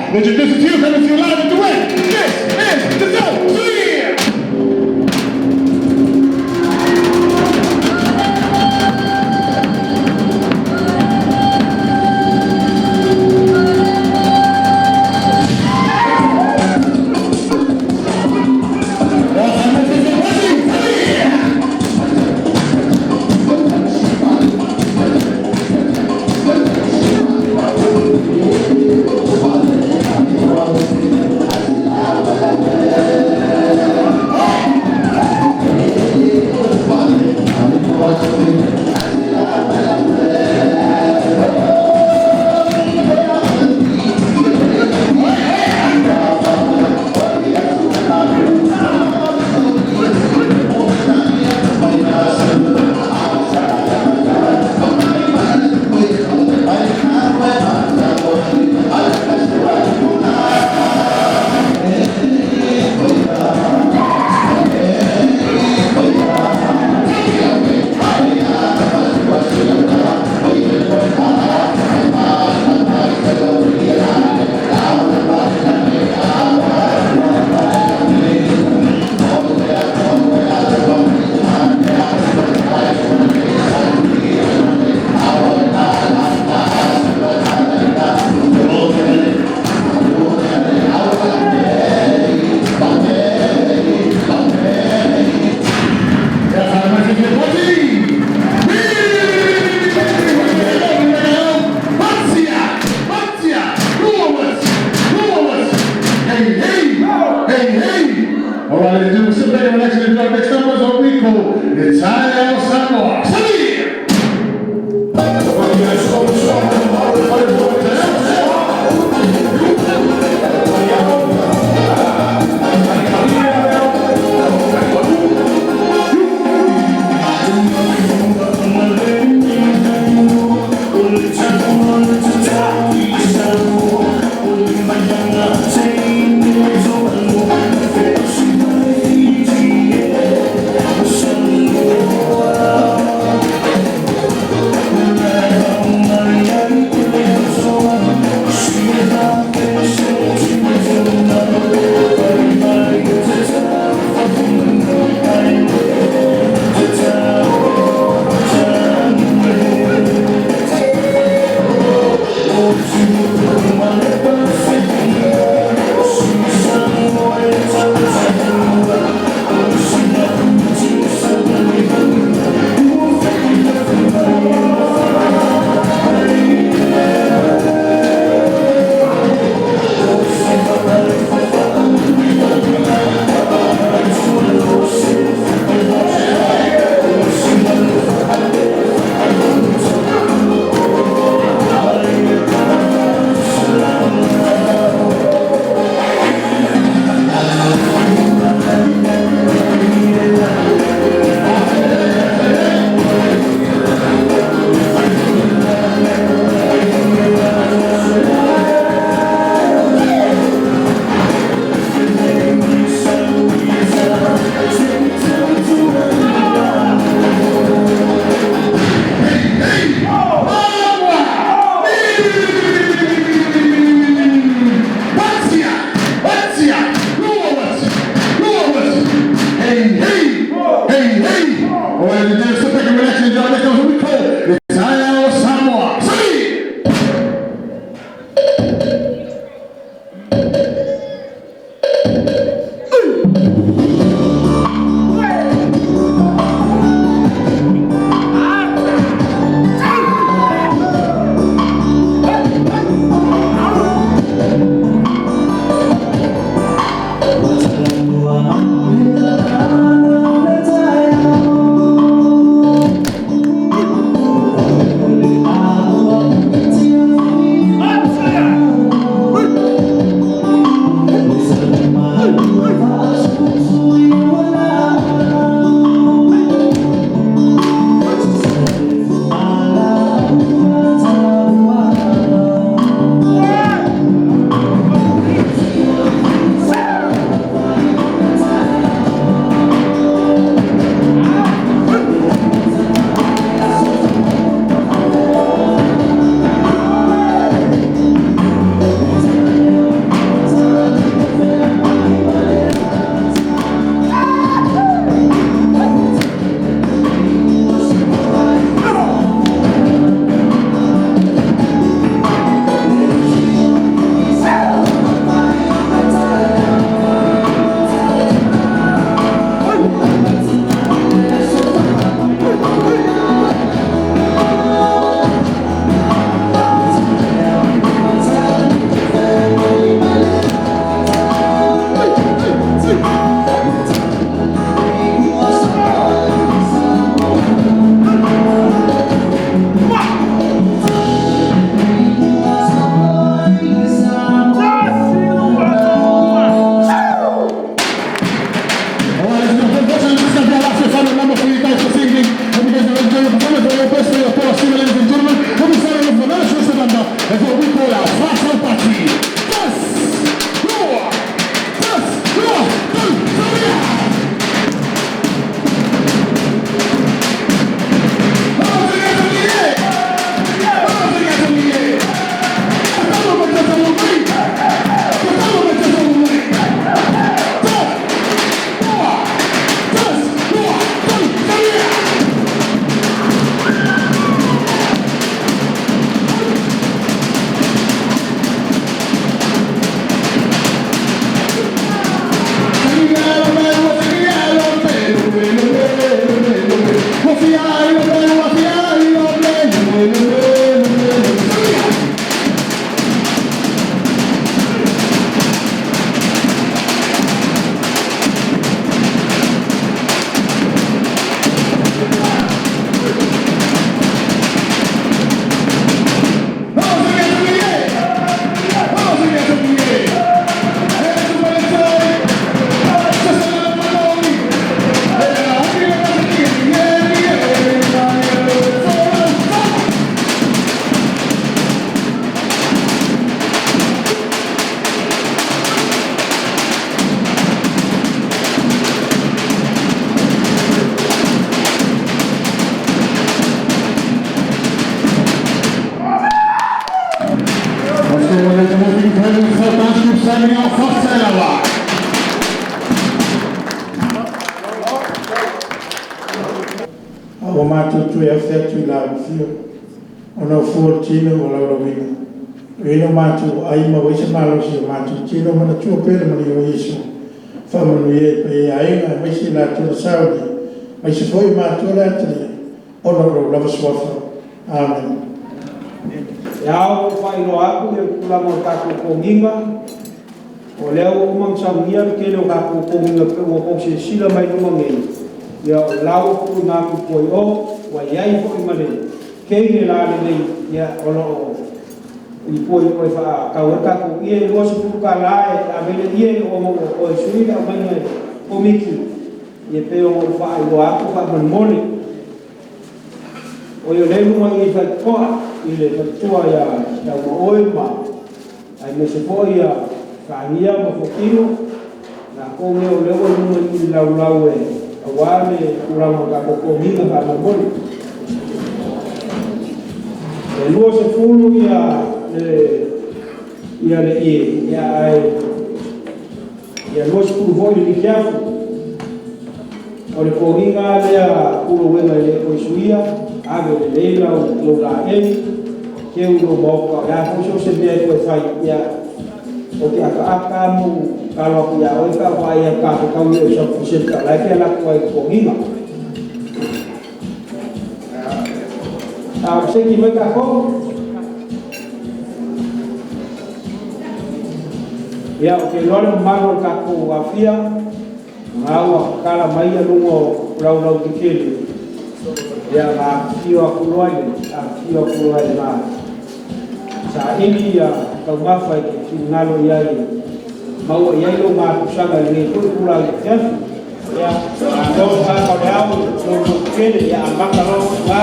Introducing to you, coming to you live and direct. This is the Dope 3. All right, ladies and gentlemen, sit back and relax and enjoy the next numbers of we call the Italian Samoa. Salir! Antonio Foselawa. A ua matou toe afe atu i lau Afioga, ona o fua o le tino ua laulauina, e ui ina matou aai ma maua ai se malosi o matou tino, manatua pea le manuia o Iesu, faamanuia i le paia i aiga aemaise i latou na saunia, aemaise foi matou o le a talia, ona o Lou lava Suafa. Amene. E ao ona ou faailoa atu le tulaga o tatou toniga, o lea ua uma ona saunia le tele o tatou toniga e pei ona outou silasila mai i luga nei, ia o la ua tuuina atu i tua i o, ua i ai foi ma le teine lalelei o lo o i tua i o e faatau ai le tatou ie. E $20 e ave ai le ie ona ua toe sui le aumaiga e le Komiti, ia e pei ona ou faailoa atu faamolemole. O lea e i luga i i le faitotoa i le faletua ia Taumaoi ma aemaise foi ia Fagia ma Fuatino, latou nei o lea ua i luga i i i le laulau aua le tulaga o tatou toniga faamolemole. E 20 le ie, ae 20 foi le liki afu. O le toniga lava lea a Pulou e le toe suia, ave lelei lou laei, teu i lou maota, o le a foi so o se mea e toe fai, ia, ou te ataata lava ma ou tatalo atu ia oe pe a ou vaai atu ta fetau i o i le shopping centre o la e te alu atu ai i le toniga. A o seki mai tatou. Ia, ou te iloa le mamalu o le tatou aofia, o lena ua tatala mai luga o laulau tetele, ia ona afifio atu loa i le saili taumafa e te finagalo i ai, maua i ai lou gatusaga i lenei foi itula afiafi. Ia, malo le o le ao i lou lototele, ia amata loa ona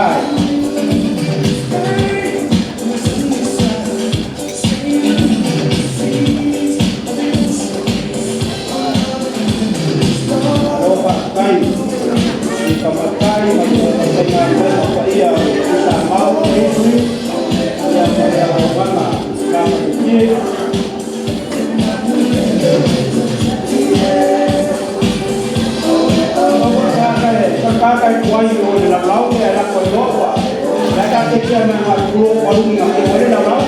Malo faafetai i tamaitai ma le aufaigaluega paia o le Tupua Ministry ma le auaunaga matagofie. Tata e tuai o le laulau e lako i loa, la ta te kia na ngā kuro palungi ngā keo le laulau.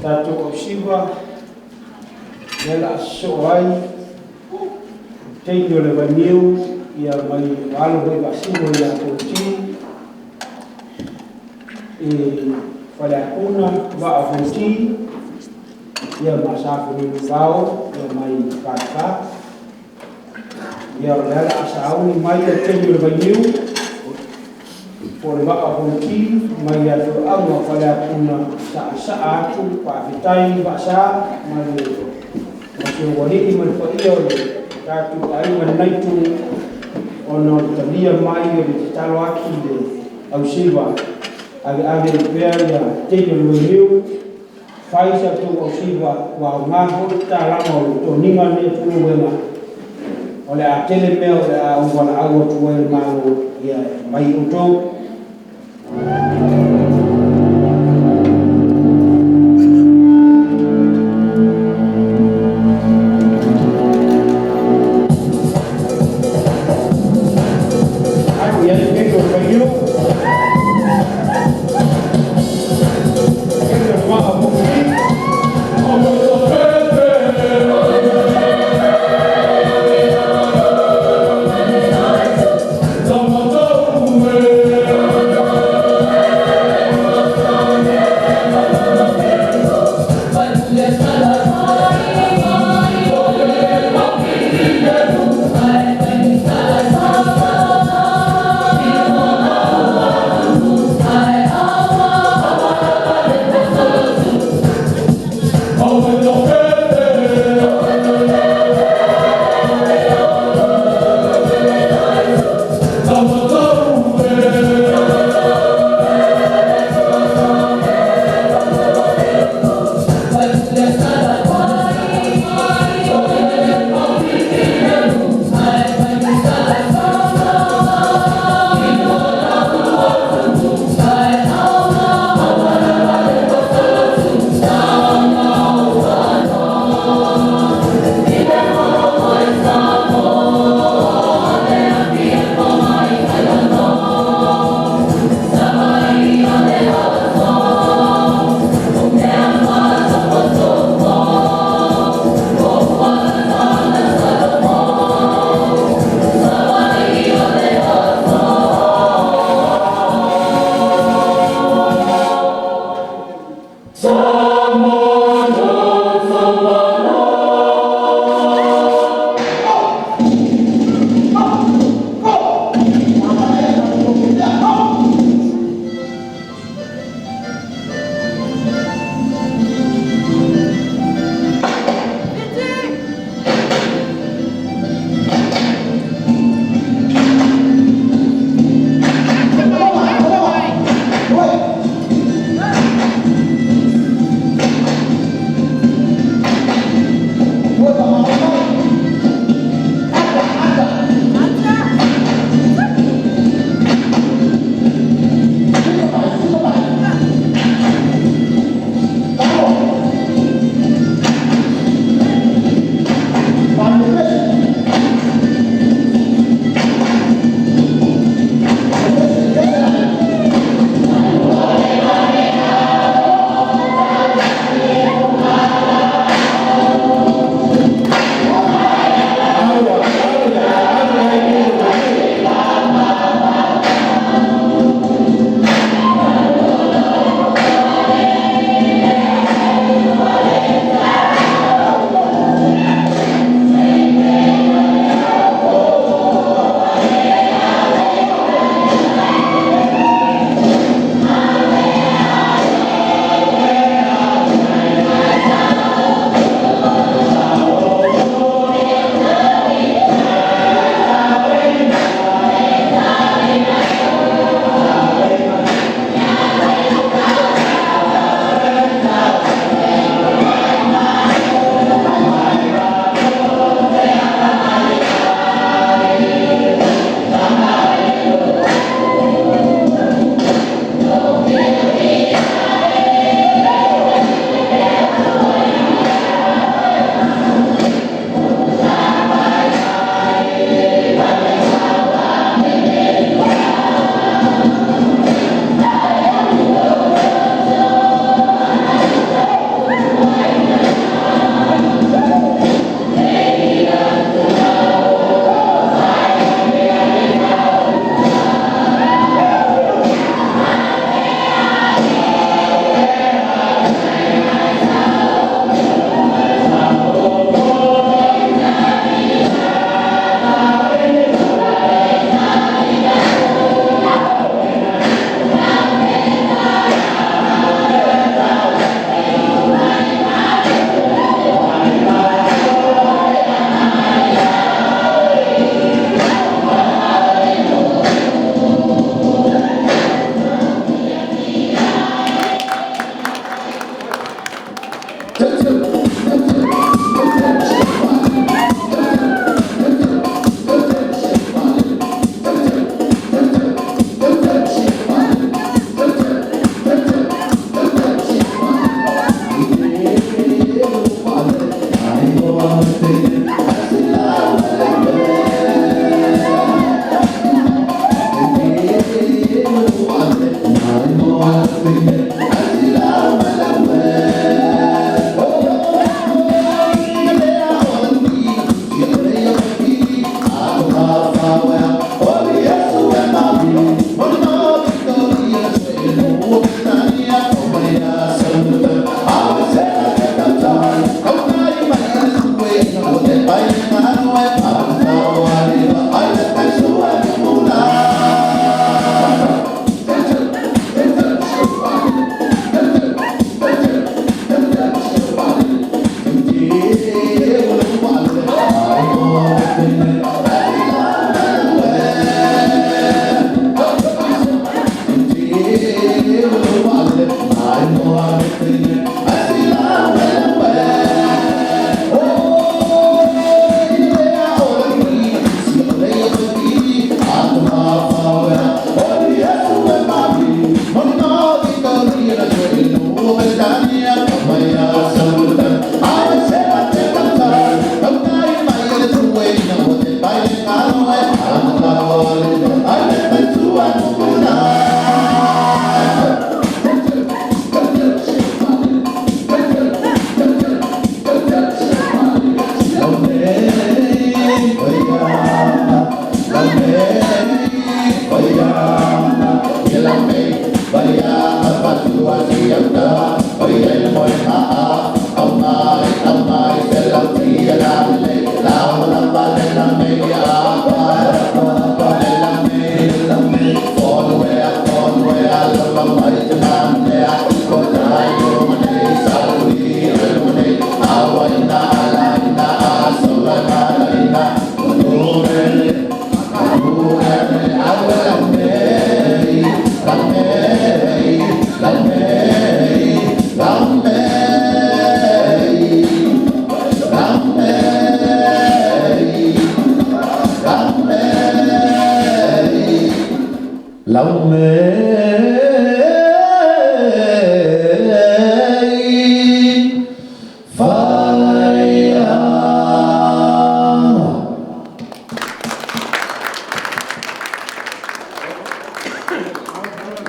Tatou ausiva lea la sosoo ai taimi o le vaniu ia mai alo foi faasino ia Fonoti i Faleapuna, Vaa o Fonoti ia ma Safonunuivao ia mai Falefa. Ia o lea la a sauni mai le taimi o le vainiu po o le Vaa o Fonoti mai le afioaga o Faleapuna, saasaa atu faafetai Vaasa ma le ma si ou alii ma le paia o le tatou aiga i lenei itu ona o le talia mai o le tatalo atu i le ausiva aveave ai pea ia taimi o le vainiu fai sa outou ausiva ua aoga foi le tatalaga o le toniga lenei o Tumauega o le a tele mea o le a ou valaau atu ai i le Malo ia mai outou. Ai, ia le taimi o le vainiu. Taimi o le Vaa o Fonoti.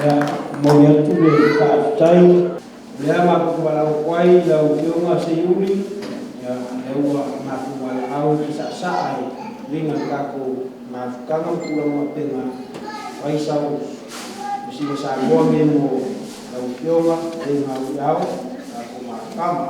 Ia, momoli atu le faafetai lea matou valaau atu ai i lau Afioga Seiuli, ia lea ua matou valaau e te saasaa e uiga i le tatou mafutaga ma tulaga faapena, fai sau masina Samoa nei mo lau Afioga le Gauiao, tatou mafutaga.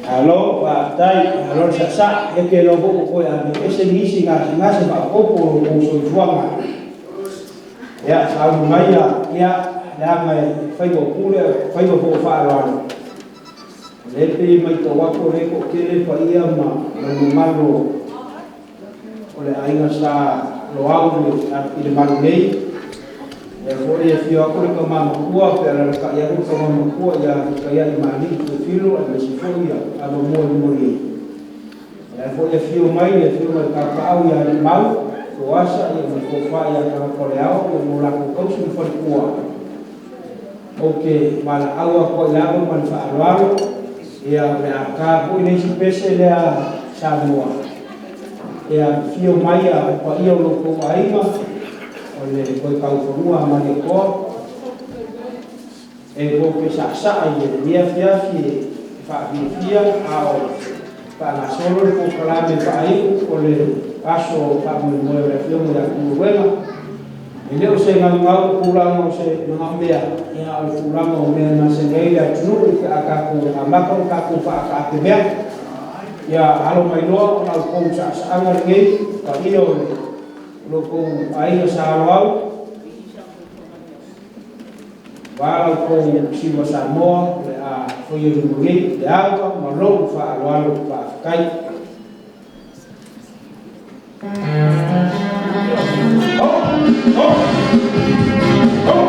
Malo faafetai, malo le saasaa. Ia ou te iloa foi ua toe aveese nisi gasegase faaopoopo o lo outou soifuaga. Ia, sauni mai ia, leaga e faiva o pule o faiva foi o faaaloalo. O lea e pei e matau atu o lea e toatele paia ma le mamalu o le aiga Sa Loau i le malu nei. O lea foi e afio atu le tama matua pe alalatai atu le tama matua ia Fetaiai Mali'i Teofilo aemaise foi Avamua i luma nei. O lea foi e afio mai le afioga i le Tapaau ia Alii Toasa ia ma le Tofa ia Tagata o le Ao ia ma latou tausi ma faletua. Ou te valaau atu ai lava ma le faaaloalo, ia o le a ta foi le isi pese lea Samoa. Ia afio mai le paia o lo outou aiga o le toe taufanua a Malietoa e tou te saasaa i lenei afiafi e faafiafia a o faagasolo le polokalame faaiu o le aso faamoemoe o le Afioga ia Tuluega. E le o se gaugau tulaga o se manaomea, ia o le tulaga o mea e masani ai le atunuu pe a tatou amata ona tatou faataape mea. Ia alo mai loa o la outou sa'asa'aga lenei paia o le lo outou aiga sa aloau aua la outou siva Samoa o le a faia i luma nei le ava ma lou faaaloalo. Faafetai. Oh, oh, oh.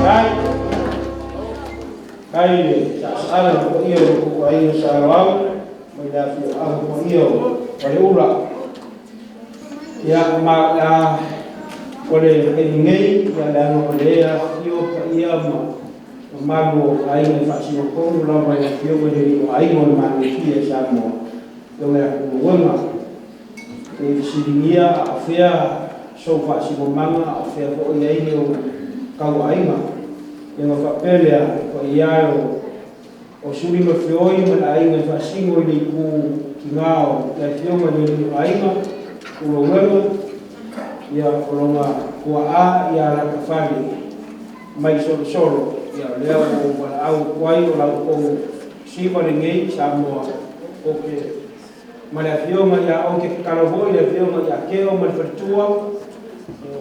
Ai, ai le sa'asa'aga i le paia o lo outou aiga sa aloau mai le afioaga paia o Faleula. Ia ma a o le taimi nei, ia leaga o lea afifio paia ma mamalu o aiga e faasinotonu lava i le afioga i le alii o aiga o le Maluafia i Samoa, afioga ia Tumauega. E fesiligia a o fea sou faasinomaga, a o fea foi i ai le ou tauaiga. Ia ona faapea lea, le paia e o Suli ma Feoi ma le aiga e faasino i le itu tina o le afioga i le alii o aiga, Tulauega, ia o lona tuaa ia Latafale mai Solosolo. Ia o lea ua ou valaau atu ai o la outou siva lenei Samoa ou te ma le afioga ia ou te tatalo foi i le afioga ia Teo ma le faletua o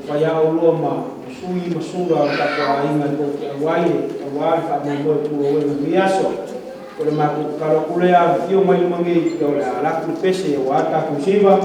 faiaolua ma sui ma sula o le tatou aiga e tou te auai aua le faamoemoe Tulauega i lenei aso. O le matou tatalo atu lea, afifio mai luma nei, o le a alu atu le pese aua le tatou siva.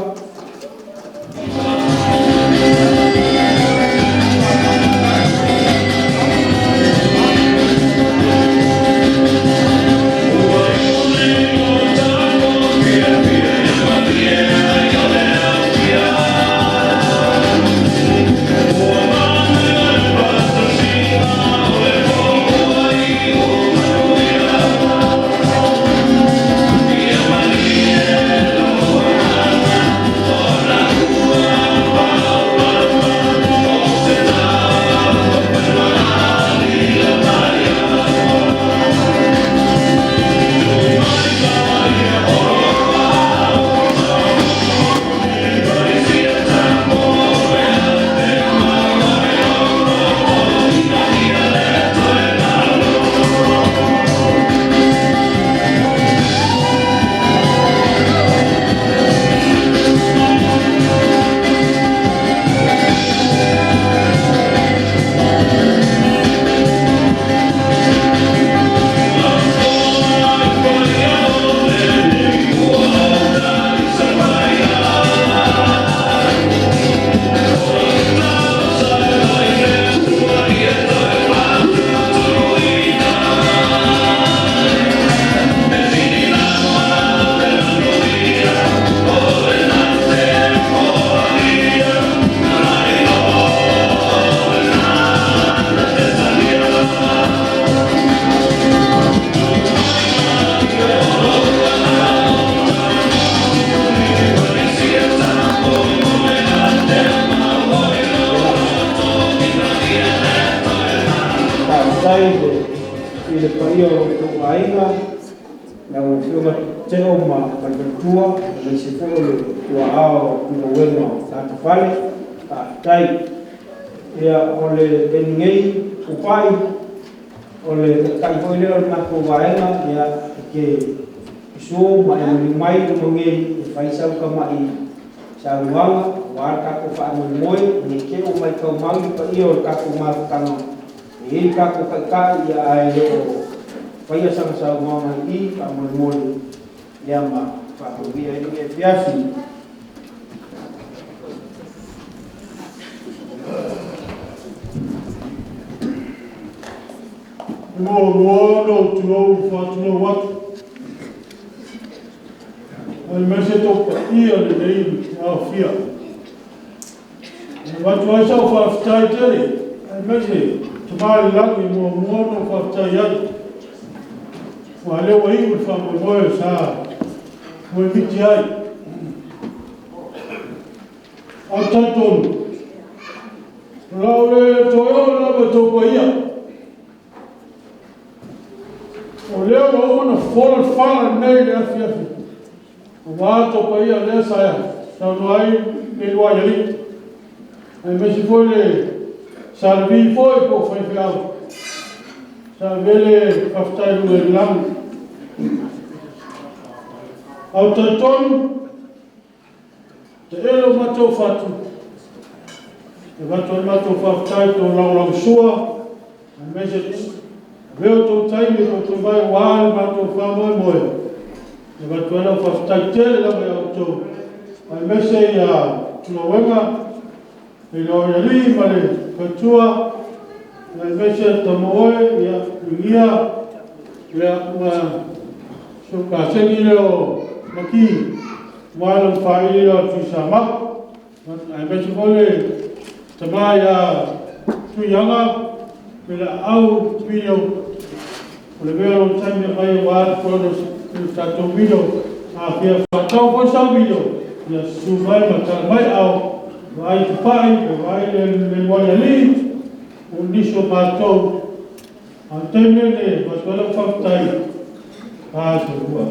Faafetai i le paia o lo outou aiga, lau Afioga Teo ma le faletua, aemaise foi o le tuaa o Tulouena o Latafale, faafetai. Ia, o le taimi nei, Tupai, o le taitai foi lea o le matou vaega, ia, e te susu ma e maliu mai i luma nei e fai sau tamai saunoaga aua le tatou faamoemoe, ne i te i ua matau mai le paia o le tatou mafutaga, e i ai le tatou Taitai, ae le o faia sana saunoaga i i, faamolemole, ia ma faamanuia ai lenei afiafi. Muamua ona ou tulou faatulou atu, aemaise tou paia lenei aofia. E avatu ai sau faafetai tele, aemaise Tama i le Lagi e muamua ona ou faafetai ai, aua o lea ua iu le faamoemoe sa moemiti ai. Ae ou te talitonu, o le a ou le toe oo lava i tou paia, o lea ua uma ona fofola le fala lenei i le afiafi, aua tou paia lea sa saunoa ai le uluai alii, aemaise foi le Sa Levi foi po o faifeau sa avea le faafetai i le lagi. Ae ou te talitonu, tele o matou fatu, e avatu ai le matou faafetai i le tou lagolagosua, aemaise le avea o outou taimi ma tou mai aua le matou faamoemoe. E avatu ai lau faafetai tele lava ia outou, aemaise ia Tulouena, Feiloaialii ma le faletua, aemaise Tama oe, Inigia ma si ou kasegi lea o Maki, aua lou faaili lea o Tuisamau. Aemaise foi le tama ia Tuiaga Peleaau Vilio, ua lavea lou taimi e aumai aua le tatou milo. A fia faatau foi sau milo, ia susu mai ma tala mai aao, vaai Tupai, vaai Leuluaialii, o nisi o matou. A o le taimi lenei, e avatu ai lau faafetai. Soifua.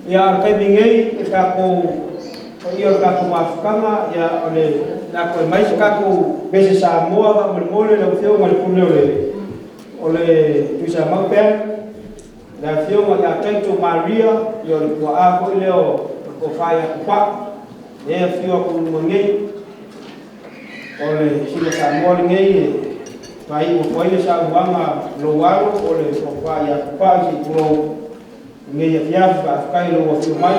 Ia, a o le taimi nei, le tatou paia o le tatou mafutaga, ia, o le a toe aumai se tatou pese Samoa faamolemole lau Afioga i le Pule o le Tuisamau Band, le Afioga ia Taito Maria, ia o le tuaa foi lea o le Tofa ia Tupai, lea e afio atu i luma nei. O le sina Samoa lenei e faaiu atu ai le saunoaga a lou alo o le Tofa ia Tupai, se i tulou lenei afiafi. Faafetai i lou afio mai.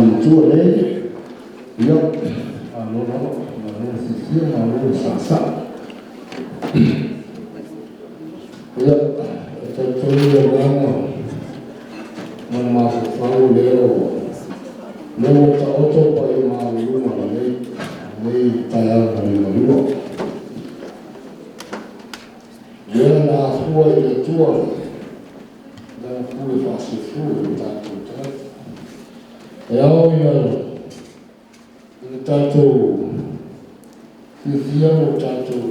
matua nei, ia, malo lava, malo le fiafia, malo le sasaa. Ia, e talitonu le agaga ma le mafaufau lea lea ua taoto paia maualuga o lenei taeao liugalua. Lea na afua i le Atua lana pule faasusu i tatou tagata. E ao ina tatou fiafia ma tatou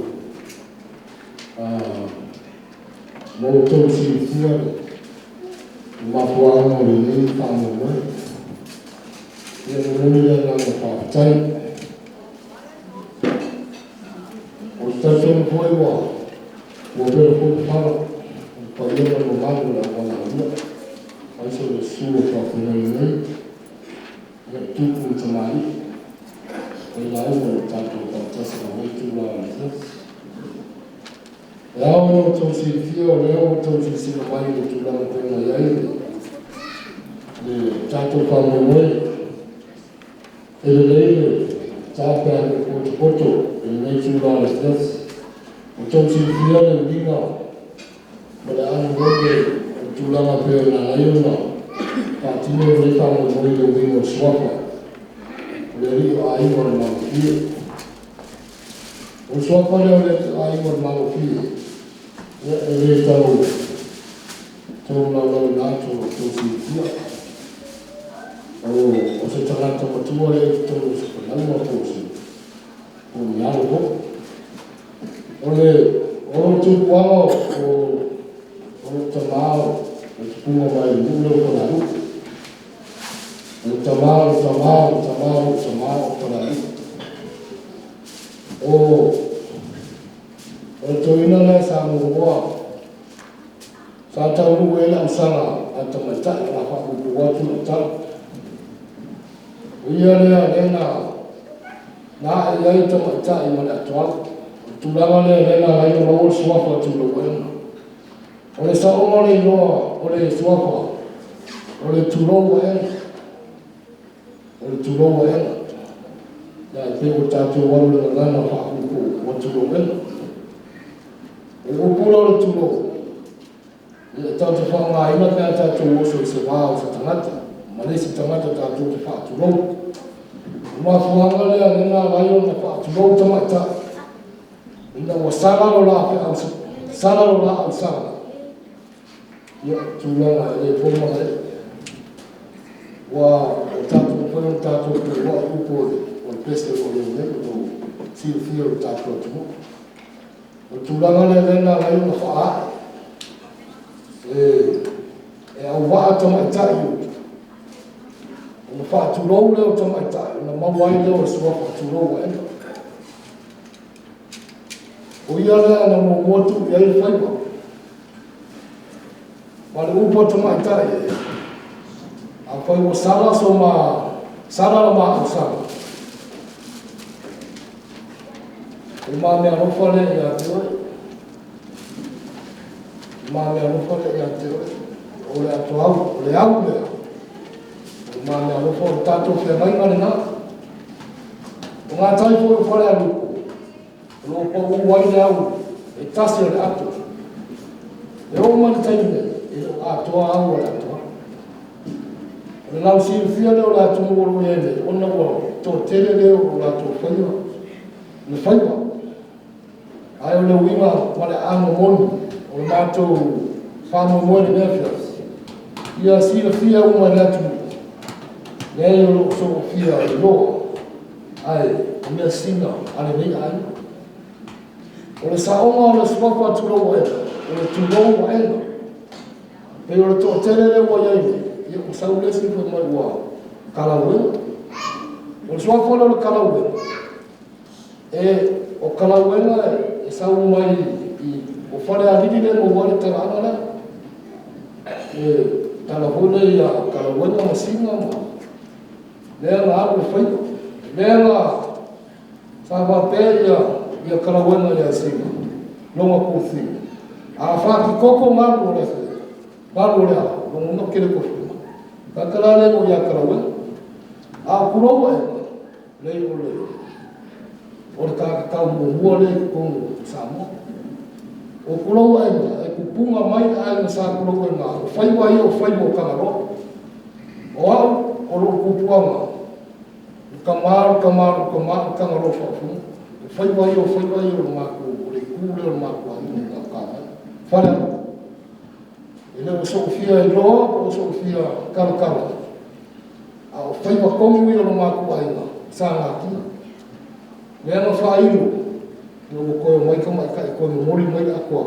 ma outou silafia le mafuaaga o lenei faamoemoe. Ia momoli le agaga faafetai. O le talitonu foi ua vela foi le fala i le paia ma le mamalu o le auvalaulia, aemaise o le susu o faafeagai nei, ia tupu ma tamalii, failauga o le tatou faatasi i lenei itula o le afiafi. E ao ina outou silafia o lea ua outou silasila mai i le tulaga pei ona i ai le tatou faamoemoe. E lelei le ta pe a le potopoto i lenei itula o le afiafi. Ua outou silafia le uiga ma le anogone o le tulaga pei ona ala ai ona faatino lenei faamoemoe i le uiga o le suafa o le alii o aiga o le Malofie. O le suafa lea o le alii o aiga o le Malofie, ia e le tau tolaulauina atu o outou silafia. O se tagata matua lea i totonu o se fanauga po o se ni alo foi. O le tupuaga o le tamā o le tupuga mai le nuu lea o Falealupo. O le tamā o le tamā o le tamā o le tamā o Falealupo. O le toeaina lea sa muamua sa taunuu ai le ausaga a tamaitai o le a faapuupuu atu lau tala. O ia lea lea na ae i ai tamaitai ma le atoaga. O le tulaga lea lea na ala ai ona maua le suafa tulou. O le saoga o le igoa o le suafa, o le tulou aena. O le tulou aena. Ia e pei ua tatou alu i le gagana faapuupuu ua tulou aena. O le upu la o le tulou, ia e tatou te faaaogaina pe a tatou oso i se va o se tagata ma le isi tagata tatou te faatulou. O mafuaaga lea lea na ala ai ona faatulou tamaitai ina ua sala lo la feau, sala lo la ausaga. Ia, tulaga e le po ma le ua o tatou mafai ona tatou feoai upu o le pese o lo o i ai nei, o lo o silafia e le tatou atunuu. O le tulaga lea lea na ala ai ona faaae e auvaa tamaitai ona faatulou lea o tamaitai ona maua ai lea o le suafa tulou aena. O ia lea na muamua tuu i ai le faiva. Ma le upu a tamaitai, afai ua sala so ma sala la ma ausaga, o le ma mea alofa lea ia te oe. O le ma mea alofa lea ia te oe. O le atoau, o le au lea. O le ma mea alofa o le tatou feagaiga lena. O ngā tai foi o Falealupo, o lo o pau ai le au e tasi o le ato. E oo mai le taimi nei, e le o atoa au o le atoa. O le lausilafia lea o le atunuu o lo o i ai nei, ona ua toatele lea o latou faia le faiva. Ae o le uiga ma le aano moni o le matou faamoemoe lenei afiafi, ia silafia uma e le atunuu, leai o lo o soofia iloa, ae o mea sina a lenei aiga. O le saoga o le suafa tulou aena, o le tulou aena. Pei o le toatele lea ua i ai nei, ia ua sau le isi fai mai ua kalauega. O le suafa lea o le kalauega, o kalauega e sau mai i o Falealili lea maua ai le talaaga lea. E tala foi lea ia kalauega ma sina ma lea na alu e faiva. Lea na sa faapea ia kalauega ia sina, longa kufi. A whakikoko malu o le malu o le aho, longa no kele kofi. Kakala le mo ia kalauega. A o pulou aega, leai o le o le tagata tau muamua lea i totonu o Samoa. O pulou aega, e pupuga mai le aiga sa pulou aega, o faiva ia o faiva o Tagaloa. O au, o lou pupuaga, o tama o le tama o le tama o le Tagaloa faafofoga. O faiva ia o faiva ia o le matou, o le itu lea o le matou aiga i gauta mai. Falealupo. E le o soofia iloa po o soofia talatala, a o faiva tonu ia o le matou aiga sa natia. Lea na faailo ina ua toe omai tamaitai e toe momoli mai le atoa.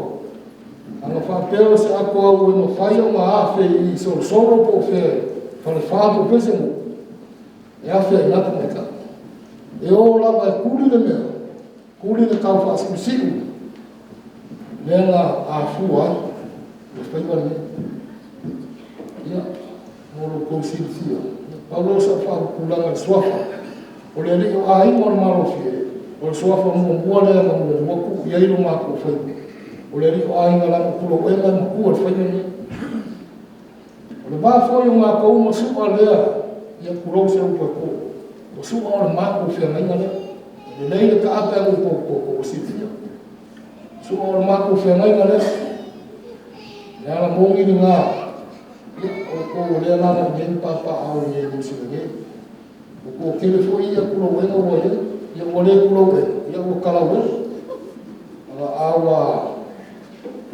A na faapea o se atoa ua mafai ona afe i Solosolo po o fea, Falefa po o fea se nuu, e afe ai i ina tamaitai. E o lava e tuli le mea, tuli le tau faasiusiu lea na afua ai le faiva lenei. Ia, mo lo outou silafia, pau lea o sau faapupulaga i le suafa o le alii o aiga o le Malofie, o le suafa muamua lea na muamua tuu i ai lo matou faiva. O le alii o aiga leaga o Pulauena e matua i le faiva lenei. O le va foi o matou ma Su'a lea, ia tulou se upu e to, o Su'a o le matou feagaiga lea. E lelei le taape agai i potopoto ua silafia. Su'a o le matou feagaiga lea. O le ala moni lena, ia, o outou o lea e alaala i inei ma papaaao i Niu Sila nei. Ua toatele foi ia Pulauena ua i ai, ia ua le Pulauena, ia ua Talauena. A ua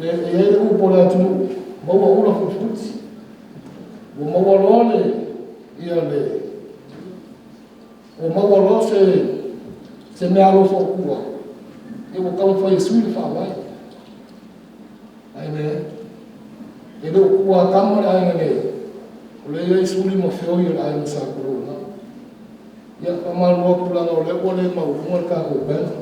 e i ai le upu a le atunuu, maua ula fulifuti. Ua maua loa le, ia le, ua maua loa se meaalofa o tua, ia ua taumafai e sui le faavae. Ae leai, e le o tuatama le aiga nei, o lea e i ai suli ma feoi o le aiga sa Pulou. Ia, faamalulu atu leaga o lea ua le maualuga le tatou banner.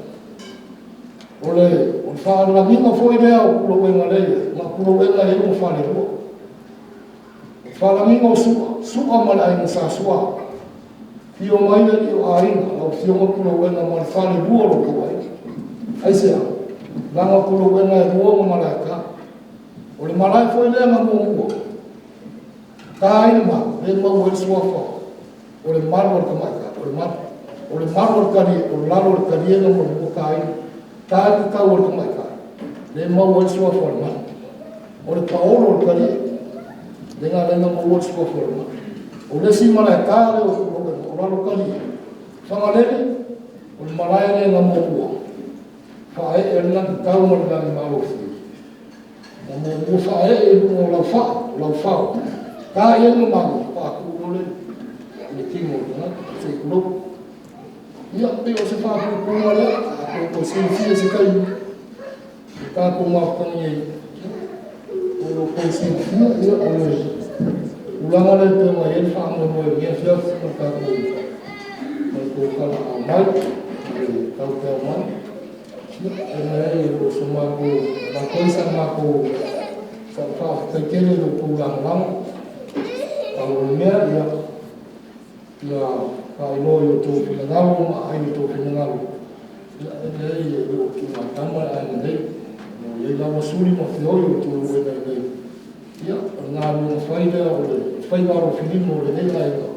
O le faalagina foi lea o Pulauena lea e i ai, na o Pulauena e i ai lona falelua. O le faalagiga o Su'a, Su'a ma le aiga sa Sua, afio mai le alii o aiga, lau afioga Pulauena ma le falelua o lo outou aiga. Aisea? Leaga o Pulauena e lua ona malaeta. O le malae foi lea na muamua, ta ai le malu, lea e maua ai le suafa o le malu o le tamaitai, o le malu. O le malu o le talie, o lalo o le talie na muamua ta ai, ta ai le tatau o le tamaitai, lea e maua ai le suafa o le malu. O le paolo o le talie, lea na ala ai ona maua le suafa o le malu. O le isi malaeta lea o Pulauena, o lalo o talie, Fagalele, o le malae lea na muamua, faaee ai le lagitau ma le lagimalosi. Na muamua faaee i luga o laufaa, o laufao, ta i ai le mamalu, faatu loa le i le tino o le tagata, se i tulou. Ia, pei o se faapuupuuga lea, a tou toe silafia i se taimi, i tatou mafutaga nei, o lo outou silafia, ia, o le tulaga lea e pei ona i ai le faamoemoe i lenei afiafi ma le tatou ma le tou talaaao mai, ma le taupeao mai. Ia, e leai, o se matou, avatu ai sa matou faafetai tele i lo outou lagolago. Pau o le mea, ia, ia faailoa i outou finagalo ma aai i outou finagalo, ia, e leai, e le o tuumatama le aiga nei. O lo o i ai lava suli ma feoi o Pulauena i inei. Ia, o le galuega fai lea o le faiva alofilima o lenei aiga,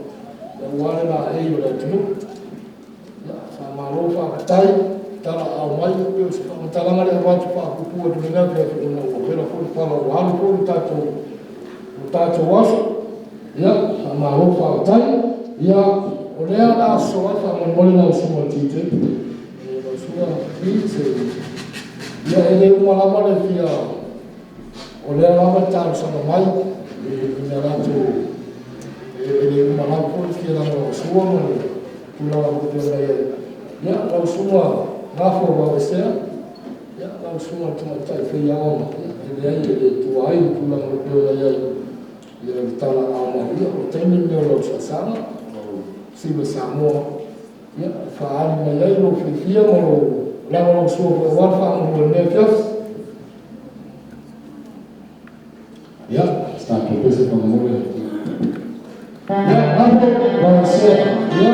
aua le laei o le atunuu. Ia, faamalo faafetai, talaaao mai, pei o se faamatalaga lea e avatu faapuupuu atu i lenei afiafi ona ua vela foi le pala ua alu foi le tatou aso. Ia, faamalo faafetai. Ia, o lea o le a sosoo ai faamolemole lau susuga i le DJ, lau susuga Pete, ia e le uma lava le fia, o lea lava e talosaga mai i mea latou, e le uma lava foi le fia lagolagosua ma le tulaga foi pei ona i ai. Ia, lau susuga Gafo Vavesea, ia, lau susuga i le tamaitai faiaoga, ia, e leai e le tuua ai le tulaga foi pei ona i ai, ia le talaaao mai. Ia, o le taimi lenei o lau saasaga, lau Siva Samoa, ia, e faaali mai ai lou fiafia ma lou lagolagosua foi aua le faamoemoe i lenei afiafi. Ia, start pese faamolemole. Ia, Gafo Vavesea, ia.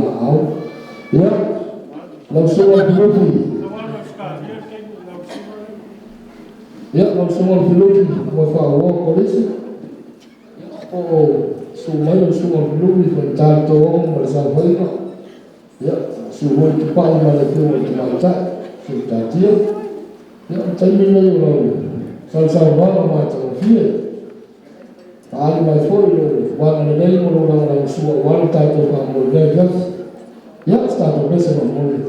laau. Ia, lau susuga i le Filipi. Ia, lau susuga i le Filipi mo le faaauau Kolisi. Ia, po o susu mai lau susuga i le Filipi, Faigata le Toogo ma le Saofaiga. Ia, susu foi Tupai ma le afioga i le Tamaitai, se i taatia. Ia, o le taimi lenei o lau sausaunoaga matagofie. Faaali mai foi lou agalelei ma lou lagolagosua aua le tatou faamoemoe i lenei afiafi. Ia, se tatou pese faamolemole.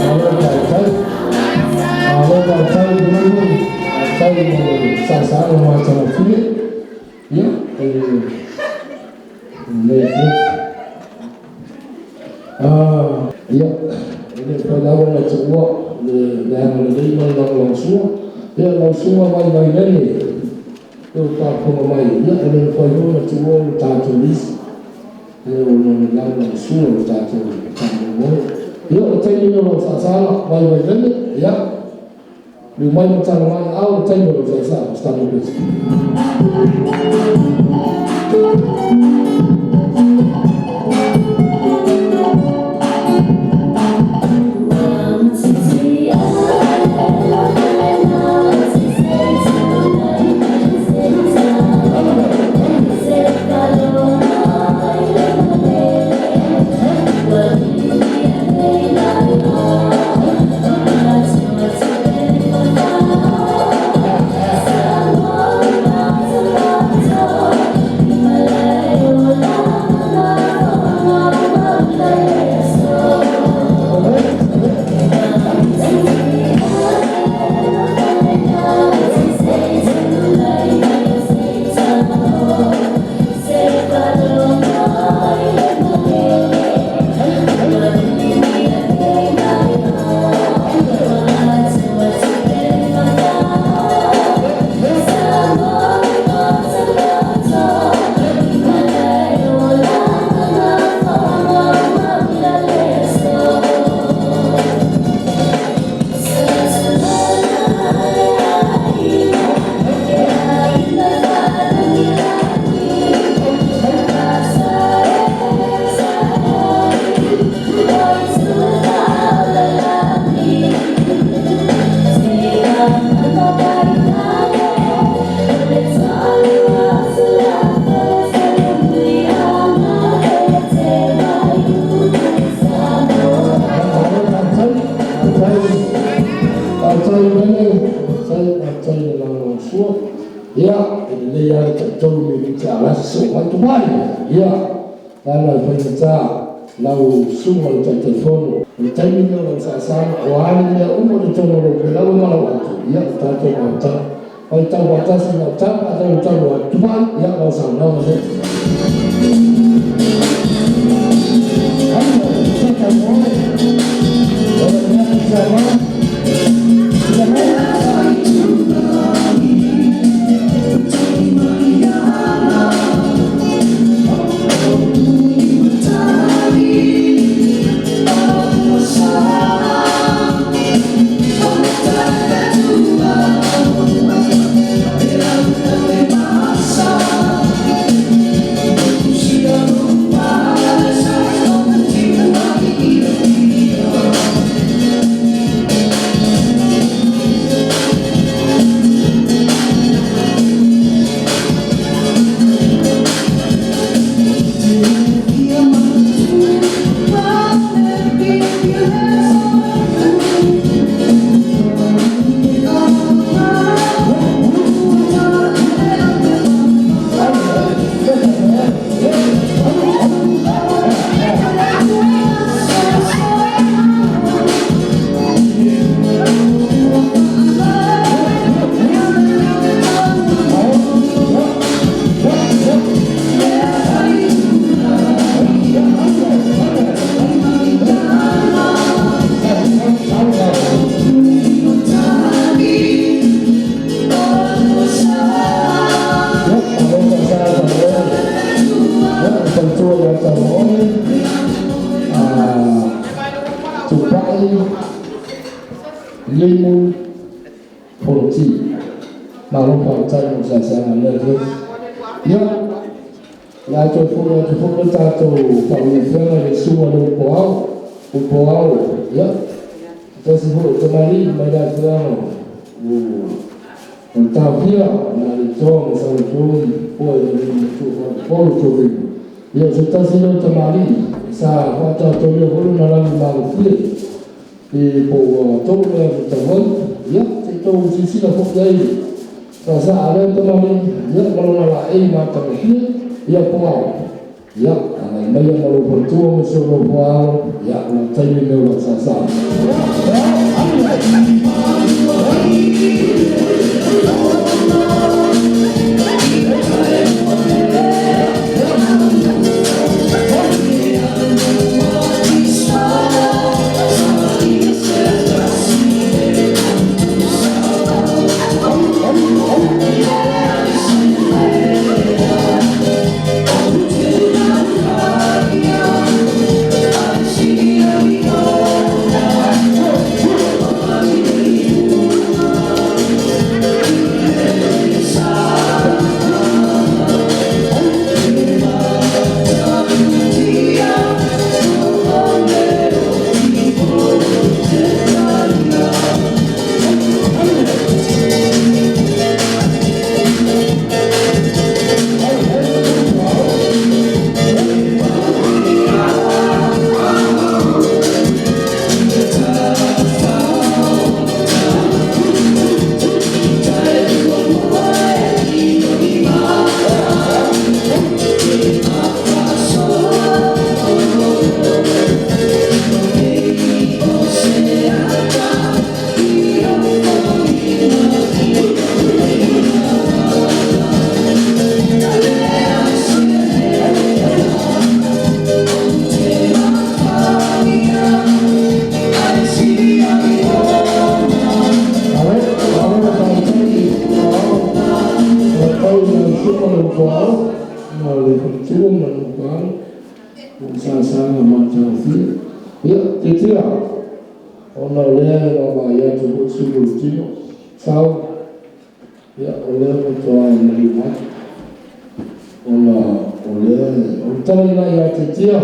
Malo faafetai. Malo faafetai Filipi, faafetai mo le saasaaga matagofie. Ia, e lenei afiafi. Ia, e le mafai lava ona tuua le agalelei ma le lagolagosua. Ia, lau susuga Vaivai Lele, e faafofoga mai, ia, e le mafai foi ona tuua le tatou lisi. Ia, o le lagolagosua o le tatou faamoemoe. Ia, o le taimi o lau saasaga, Vaivai Lele, ia, liu mai ma tala mai au, o le taimi o lau saasaga, se tatou pese. Malo faafetai, faafetai, faafetai Lele, faafetai, faafetai le lagolagosua. Ia, e lelei lava le tai-3 minute a o la e sosoo mai Tupai. Ia, ala e faigata lau susuga i le Taitaifono. O le taimi lenei o lau saasaga, o a ni mea uma i totonu o lou pelaue ma lau ato, ia, o tatou mafuta. Faitau faatasi lau tala, a talu atu Tupai, ia, lau saunoaga lea. Tupai Limu Poloti. Malo faafetai mo le saasaga i lea afiafi. Ia, o le a toe foi atu foi le tatou faaulufiaga i le susuga i le Upoao, Upoao, ia, se tasi foi o tamalii mai le afioaga o o le Taofia, o le Alitoa ma Saletonu, po i le Matua Faapolo Tofiga. Ia, o se tasi lea o tamalii sa faataotolia foi lona lagi malofie i po ua tolu le aso talu ai. Ia, se i tou silasila foi i ai i le saasaa a lea tamalii, ia, ma lona laei matagofie. Ia, Poao, ia, agai maia ma lou faletua ma si ou nofo a alo, ia, o lau taimi lenei o lau saasaa. Malo, malo faafetai i Poao, faafetai i lau Susuga le Poao ma le faletua ma le nofo a alo mo le saasaga matagofie. Ia, Tiatia, ona o lea e vaavaai atu foi sulu o le tino, sau, ia, o lea faatoa e maliu mai, ona o lea o le tala ina ia Tiatia,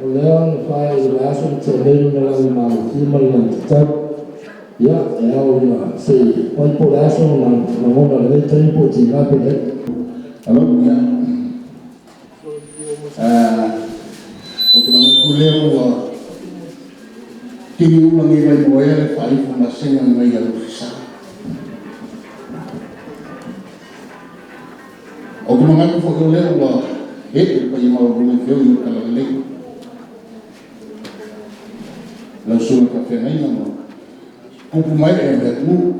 o lea na fai i le vaiaso na tea nei lona lagi malofie ma le lagi tatau. Ia, e ao ina se i fai po o le a sona lagona i lenei taimi po o tiga pe leai. Alo, ia. Ou te manatu lea ua tini uma nei mai moea le faaifu masega nai alofisa. Ou te manatu foi o lea ua ee le paia maualuga i feo i o talalelei. Lau susuga faafeagaiga ma tupu ma ee o le atunuu.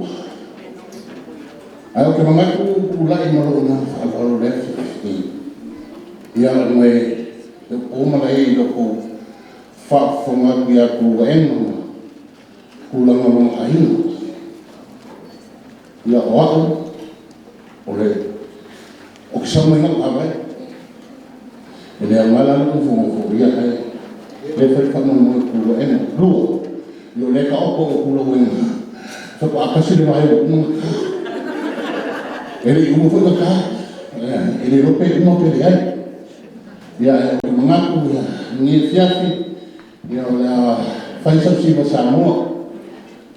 Ae ou te manatu ua tulai ma lou agaga faaaloalo i le afiafi nei, ia ona e po malae i lou faafofoga atu i a outou vaega ma tulaga o lona aiga. Ia o au, o le o ke sau mai lau vaavaai. E le aoga la lou nofonofo ia ae le fai faamoemoe i tulaga lua. Ia o lea taoto o tulaga faatoa tasi le vae ua uma ona ta. E le i uma foi ona ta. E le iloa pe uma pe leai. Ia ae ou te manatu ia lenei afiafi ia o le a fai sau siva Samoa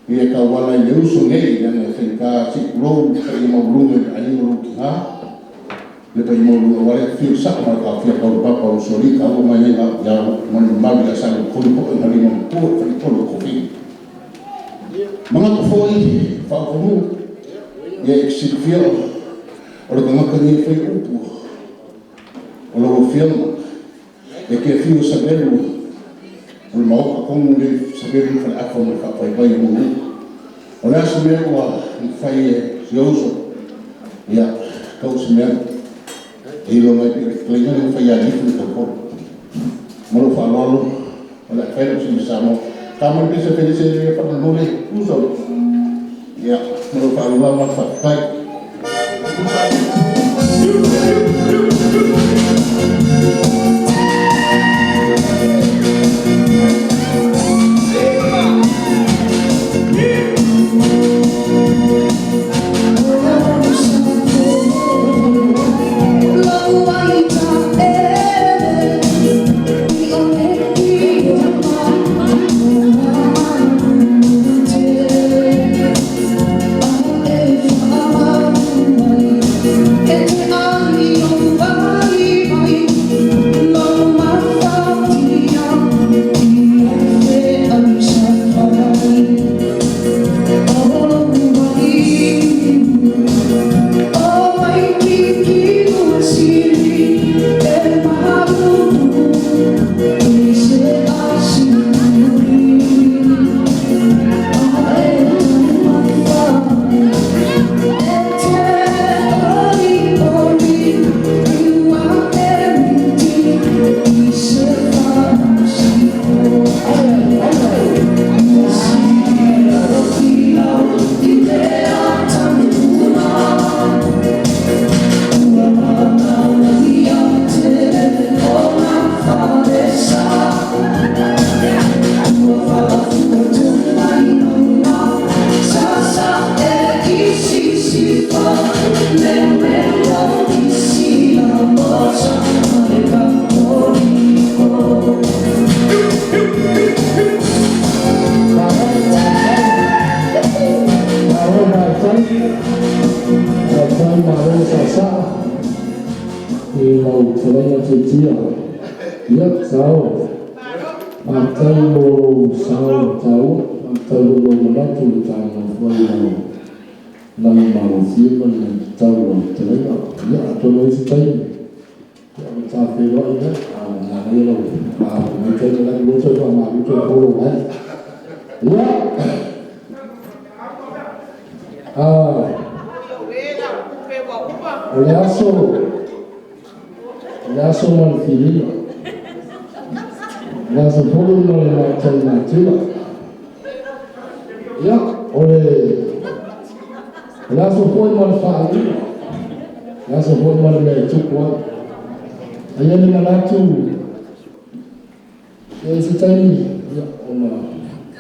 ia e tauala i le uso nei leaga e faigata se i tulou le paia maualuga i le aiga o lou tina le paia maualuga aua le afifio sao ma le taofia taulapapa o usoalii taua mai ai ia ma le mamalu ia Saleupolu po o le lima matua i Faletolu o Tofiga. Manatu foi faafanua ia e te silafia o le tagata nei e fai upu o lau Afioga e te afio Savelu o le Maota tonu lenei Savelu ma Faleafa ma le faavaivai o Mulinuu. O le a se mea ua mafai e si ou uso ia tau se mea e iloa mai pei o le fetalaiga lea na fai ia Alifu le tautolo. Ma lou faaaloalo o le a fai lau sini Samoa. Tama le pese felese le faamolemole uso. Ia ma lou faaaloalo lava faafetai. Ekalesia. Ia, sao. Faafetai mo lou sao taua, faafetai mo lou manatu i le talanoa foi i lau lagi malofie ma le tatau o lau fetalaiga. Ia, atonu o isi taimi, ia ona ta feiloai lea, a ua manaia lau mai taimi la lua toe faamalu toe follow ai. Ia, o le aso, o le aso mo le filiga, o le aso foi mo le matai matila. Ia, o le aso foi mo le faaliga, le aso foi mo le mea e tupu ai. Aia le manatu, ia se taimi, ia, ona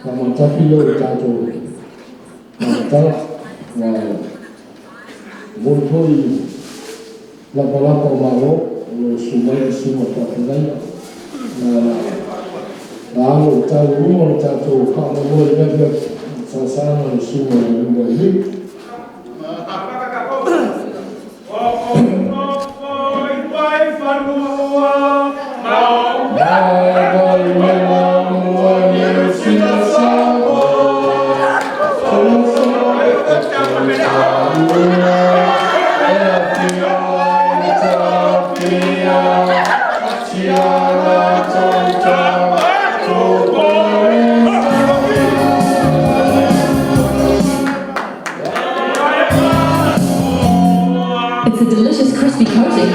faamatafi lea o le tatou matatala, ua momoli foi lapalapa o malo, o lo o susu mai le susuga o faafeagaiga, na alo i tau luma o le tatou faamoemoe i le afiafi, sasaga o le susuga o le Uluai. It's a delicious crispy coating.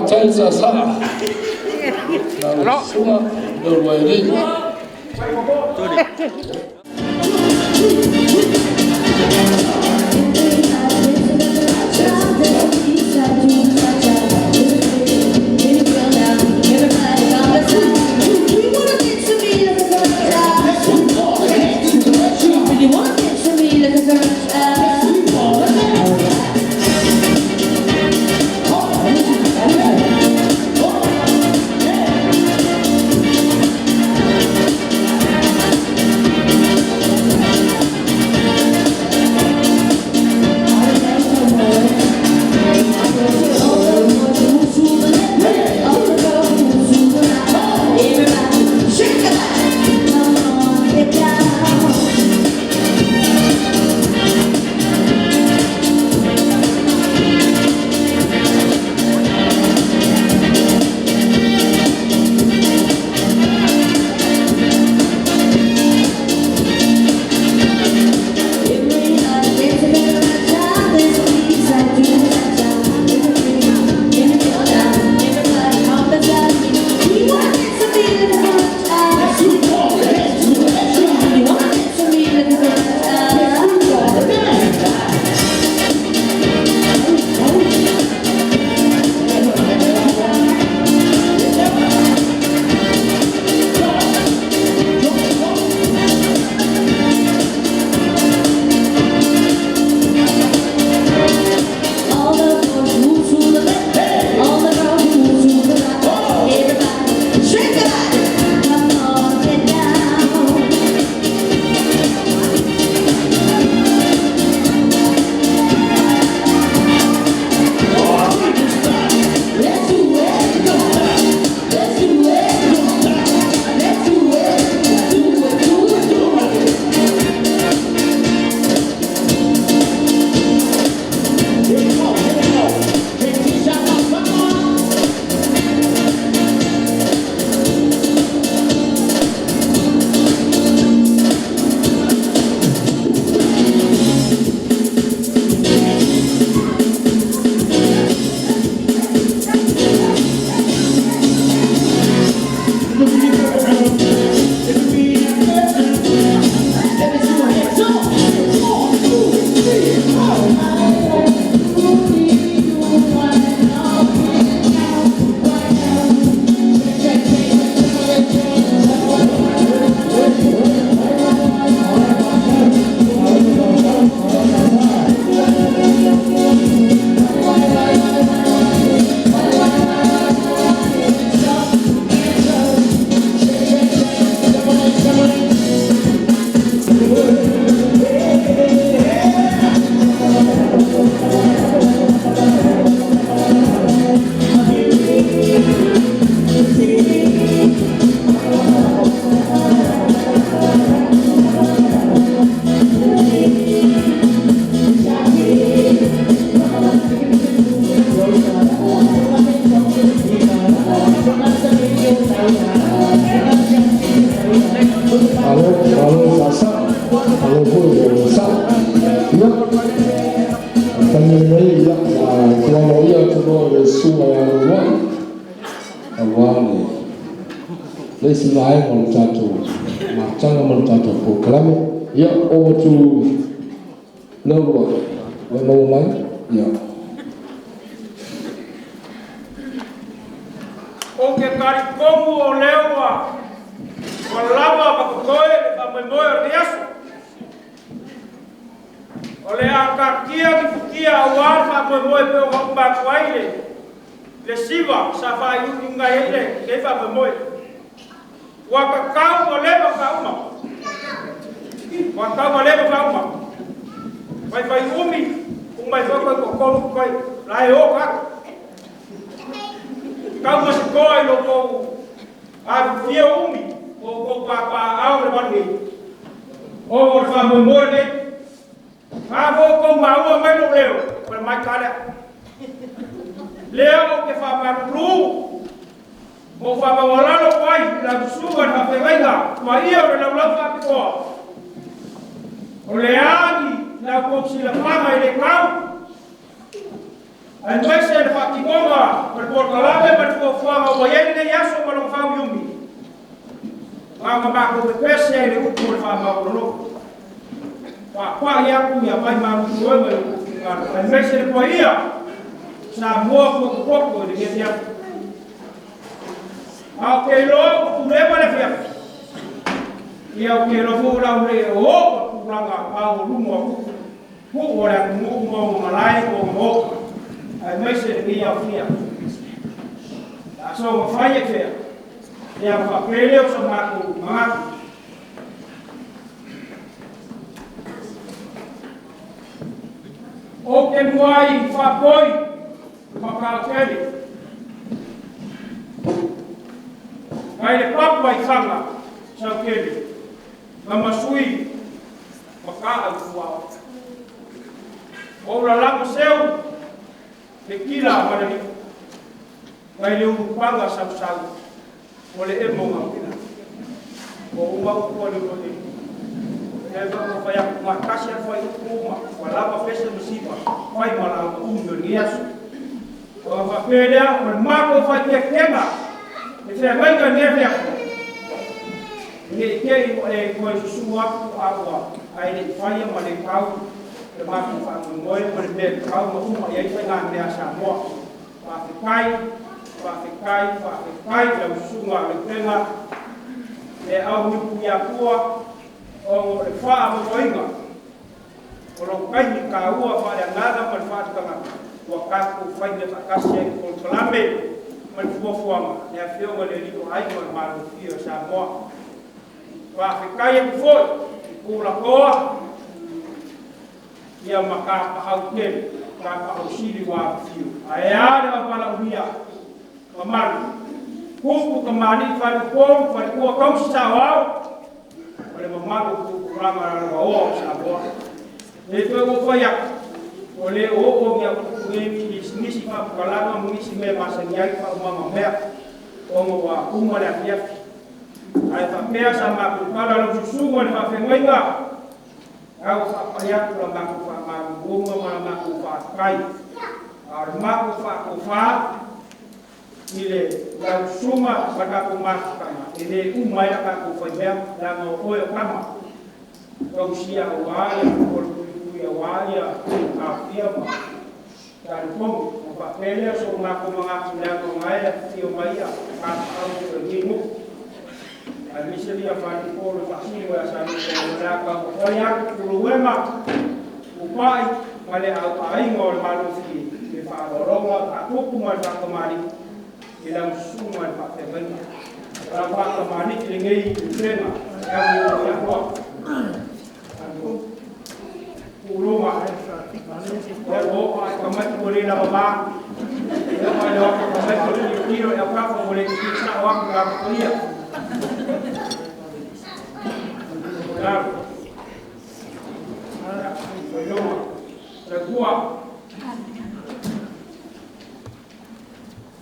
Faafetai saasaa lau susuga Leuluailii. Alo, alo sasa, alo foi o sa. Ia, tani nei ia, tua ia tu no le suga ia lua. Aua le le isi vaega o le tatou mataga ma le tatou polokalame. Ia, over to Leulua, ua maua mai. Ia. O ke talitomu o lea ua lava ma totoe le faamoemoe o lenei aso. O le a taatia tifutia auā le faamoemoe pe o uma atu ai le siva sa faaiuiuga ai lenei faamoemoe. Ua tatau ua leva faauma. Ua tatau ua leva faauma. Faifai umi, umai foi koe totonu koe, la e o atu. Tau ma sikoa i lo kou afifio umi, o kou papaau le malu nei. O o le faamoemoe lenei. A fo kou maua mai lou leo, o le mai kalea. Lea o ke faamalulu, o faamaualalo ai la susuga le faafeagaiga, ma ia o le laulau faapitoa. O le agi lau kou silafaga i le kau, Aemaise le faatinoga o le polokalame ma le fuafuaga ua i ai lenei aso ma lona fauiumi. Na ona matou pepese ai i le upu o le faamaualalogo. Faapai atu ia mai malutoega i lo outou finagalo, aemaise le paia o Samoa potopoto i lenei afiafi. A ou te iloa ua tuleva le afiafi, ia ou te iloa foi o le a ou le oo i tulaga maualuga o puu o le atunuu ma ona malae ma ona maota, aemaise lenei aofia. A soona fai e fea, ia ona faapea lea o so matou manatu. Ou te muai faapoi makautele mai le papa i Faga Sautele ma masui makaa i Fuao. O lalago seu le kila ma le liu mai le ulupaga sausau o le emo gaupina. Ua uma upu a le uluai. E whakawhai aku ngā kasi a whai upu uma, ua lava pese ma siva, whai ma la umi o lenei aso. O whapea lea, o le mākou whai kia kenga, e whea ngaika nea whea koe. Ne i te i e koe susu aku a ua, ai le i whaia ma le kau, le mākou whaangoingoe, ma le mea kau ma uma i ai whai ngā mea Samoa. Whawhekai, whawhekai, whawhekai, lau susunga le penga, e au nuku ia pua, o le faamomoiga o lou taimi taua faaleagaga ma le faaletagata ua tatou fai mea faatasi ai le polokalame ma le fuafuaga le afioga i le alii o aiga o le malofia o Samoa. Faafetai atu foi i Pulakoa ia ma tapahau tele, tapahau sili ua afifio. Ae a le auvalaumia mamalu, kupu tamalii faleupolu faletua tausi saoao o le mamalu o tupulaga lalovaoa o Samoa. E toe ua fai atu, o le oo ni au nei pisinisi faapukalaga ma nisi mea masani ai faaumaga o mea, ona ua uma le afiafi. Ae faapea sa matou tala lau susuga i le faafeagaiga, au faapai atu la matou faamaluluga ma la matou faafetai. A o le matou faatofa i le lau susuga ma tatou mafutaga, e le uma ai la tatou faimea, leaga o oe o tama tausia aua ia o le tuitui aua ia aofia ma talitonu. Ma faapea lea so matou manatu leaga o nae afifio mai ia tapaau o lenei nuu, aemaise lia faleupolu e faasino ia Samoa o le a taumafai atu puluema upai ma le auaiga o le malofie i le faaaloaloga faatupu ma le faatamalii i lau susuga i le faafeagaiga. O lau faatamalii lenei upega e au ia koa. Pu'uluma ia ua oo ae tamai ua le lava ma e oo ae le o atu tamai o le tilotilo e aukafa ua le titilo sa'o atu le atotoia. Lalo. Failoma. Saikua.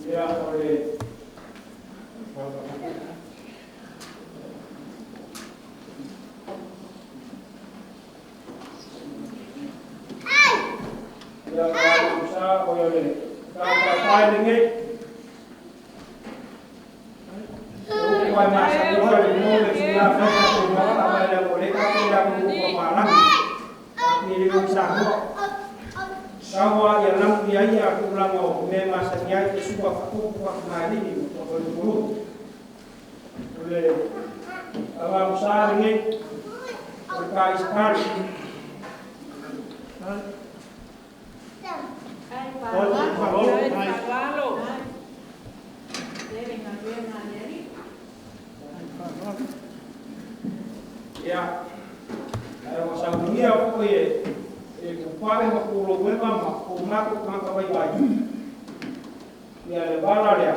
Ia o le Ia sa o le tatai lenei. O ai ma sa ko le mo le sina fa ko ma ta ma le mo le ka ko ya ko ko ma la. Ni le sa mo. Sawa ia lam ia ia ku la mo me ma sa nya te suka fa ku ku ma ni ni ko ko ko. Le awa sa lenei. O ka iskari. Ia, ai o saunia foi e kupae ma kulo wema ma ku kanga vai vai. Ia le vala lea,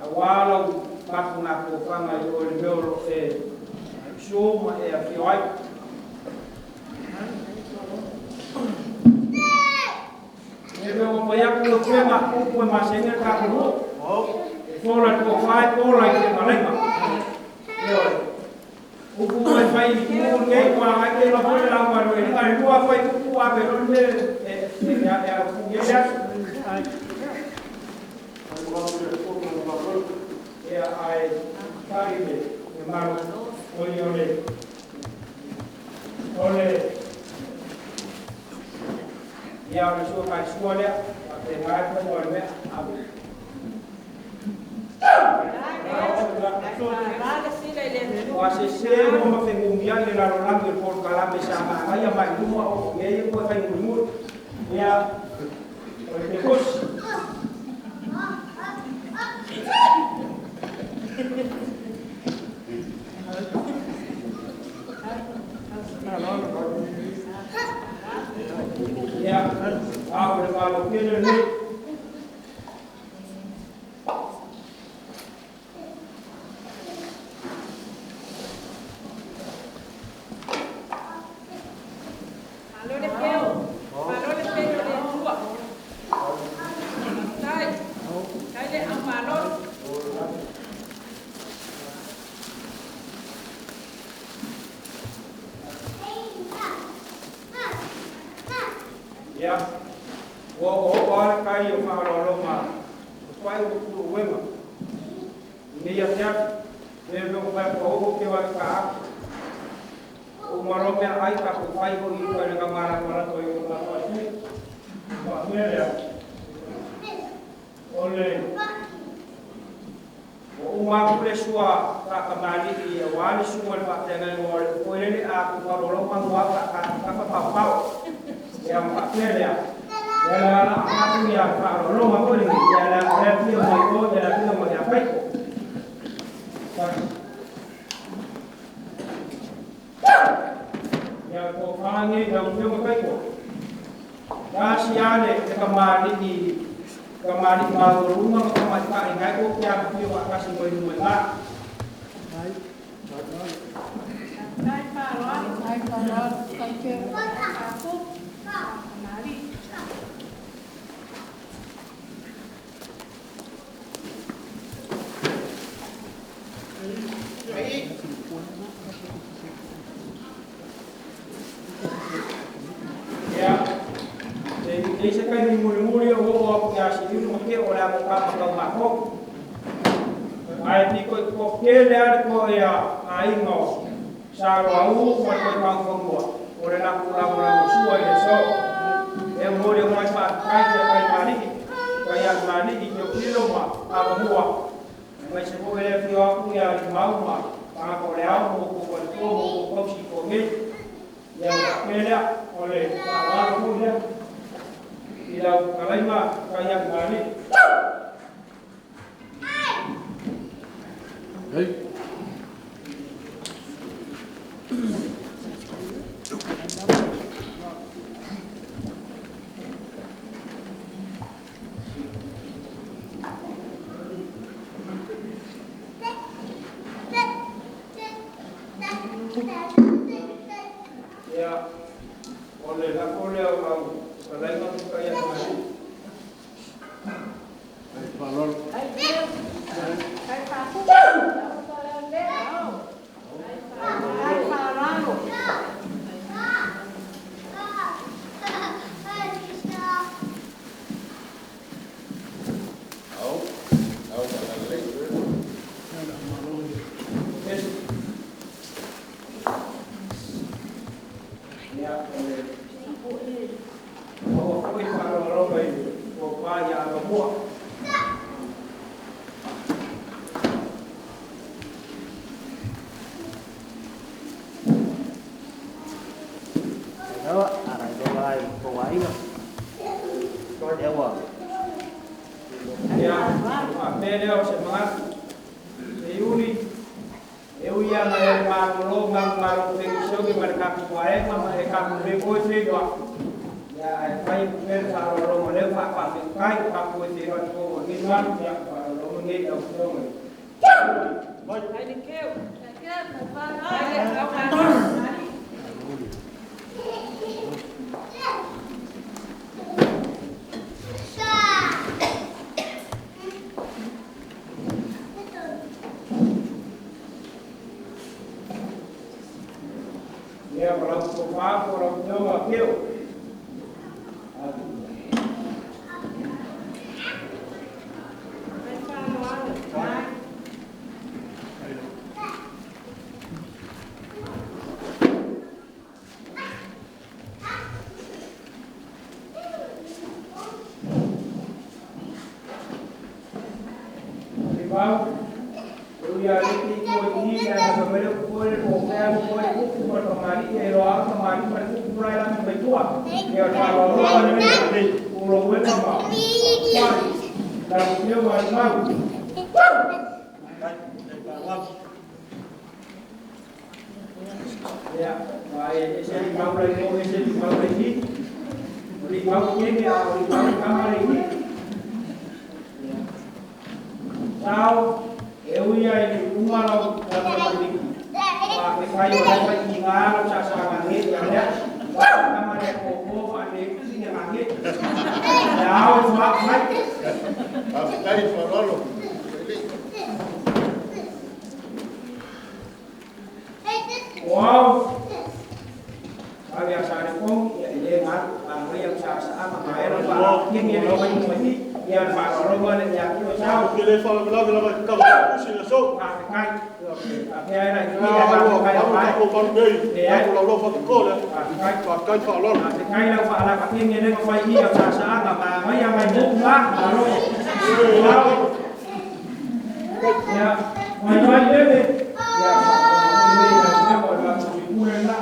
a wala u maku ngā kōwhanga i o le mea o lo e su ma e awhio ai. E mea o pai aku o te ma kupu e masenga ka kuhu. E fōla tō whai pōla i te malaima. E oi. Upu mai whai i ku nei kua ngai te la hoi la ngā e ngai lua whai upu a pe rone e e e a ku e asu. Ia ai tai le malo oi ole ole ia ole sua kai sua lea te ngai ko mo le abu. Ua se se mo ma fengumia le lalolagi o le polokalame sa maagaia mai luma o mea ia ua e faimulimuli. Ia o le tekosi. Ia a o le malo tele lenei. Ia, ua o ale kai o whaaloalo ma o twai o kuro uema. Nei a te atu, me me o whai o o ke wai ka aku. O maro mea ai ka ko whai ho i ruka le ngā mara mara toi o ngā whai hui. Wha mea lea. O le o umaku le sua ka kamali i e wale sua le whaatenga i o le koelele a ku whaaloalo ma mua ka ka ka ka pau pau. Ia whaatea lea. Ia la la aku ia whaaloalo ma koe lengi. Ia la la pia mai o, ia la pia mai a paiko. Ia ko whange ia upio ma paiko. Kasi ane te kamali i kamali maurunga ma kamali pa ingai o kia pio wa kasi mo inui ngā. Tai whaaloalo. Tai whaaloalo. Tai te aku. Mari. Ia, te se kai ni muri muri o o kia si iru ma ke o le amo ka makau mako. Ai ni ko ko ke le ale ko ia a ingo sa ro au mo ko kau fongua. O le la kula mo sua i le so. E mo le mai pa kai te kai mani. Kai a mani i te kilo ma a mua. Mai se mo le fio aku ia i mau ma. Pa ko le au mo ko ko ko mo ko si ko nge. Ia ke le o le pa wa ko le. I lau kalaima kai a mani. Hey. Ia, o le lako lea o lau kalaima kai a mani. Ai whaaloalo. Tai keu. Tai whaaku. Tai whaaloalo. Au, au whalalei. Ia, o le o foi whaaloalo mai o pā ia a mua. Đó, à này tôi lại cô ấy mà. Có đeo à. Ia, a mea lea o se mangatu. Se iuli, e ui ana e malolo ma malo fengisoge ma le kaku waenga ma le kaku me koe whenua. Ia, e whai ku mea whaaloalo ma leo wha wha kai kaku e te roa te kō ngi manu, ia whaaloalo ma ngi lau whio mai. Tai le keu. Tai le au maro. Ia, ma lau ko wha ko lau whio a keo. mau. Ia le ki ko i na ka mele ko le ko ka ko le ku ku ma mari e ro a ka mari ma ku ku ra la me tua. Ia ta ro ro le ku ro we ma ma. La ku yo ma mau. Ya, ai ese li mau le ko ese li mau le ki. Li mau ke ke a li mau ka ma le ki. Tao eu ia i uma lau la ma ke kai o lai i ngā lau sa sa ngā nge ia lea ka ma le ko ko fa ne si ngā nge ia au fa mai Kai farolo. Wow. Ai sa le ko ia le ngā a ngai sa sa ma mai ro fa nge nge ro mai mai ia fa ro ma le ia ki o sa Ke le fa la la la ka si le so. A kai a ke ai la ki ia fa kai ai Ko pa nei. Ko la lo fa ko le. Kai Fa kai fa lo. A kai lau fa la ka nge le ko fai ia sa sa nga ma ngai mai mu ma ro. Ya, mai mai le le. Ya, ni ya ya ko la ku le la.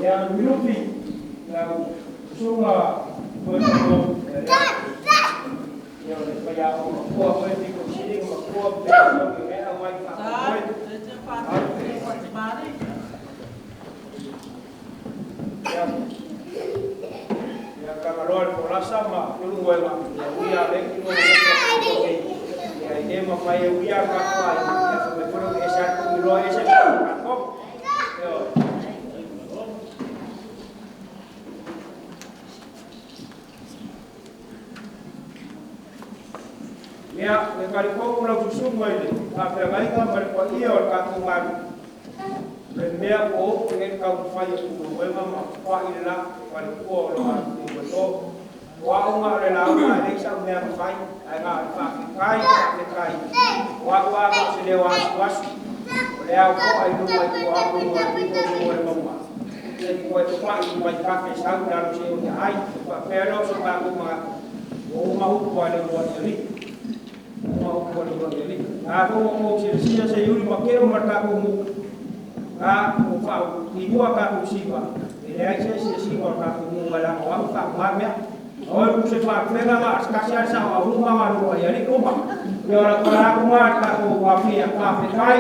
Ya, minuti la sunga ko ya le pa ya o ko ko ti ko si ko ko pe ko ke a mai fa ya ya ka lo ko la sama lu ngoi ma ya uya le ki mo ya ine ma fa ya uya ka fa ya fa me ko ke sa ko lo ese ka ko yo. Ia, le kariko ula kusunga ile, a whangainga ma le paia o le kātou maru. Le mea o o e kau whai o kuruwema ma wha i le la, whare kua o lo atu i wato. Wa unga o le launga e leisa o mea mawhai, ai ngā o le whawhikai, whawhikai. Wa ua ngā o se leo asu asu, o le au koa i lunga i kua au lunga i kua lunga i maunga. E ki koe te wha i mai kafe sau lalo se o te ai, wha whea lo so kākou mga o mahu kua le roa i ri. A ko mo se sia se yuri ma ke o marka ko mu a o fa i mua ka ku siva e le ai se se siva ka ku mu la o fa ma me o ku se fa plega ma ka sia sa o ru ma ma ru ya ni ko ma yo ra ko ra ku ma ka ku wa fi a ka fi kai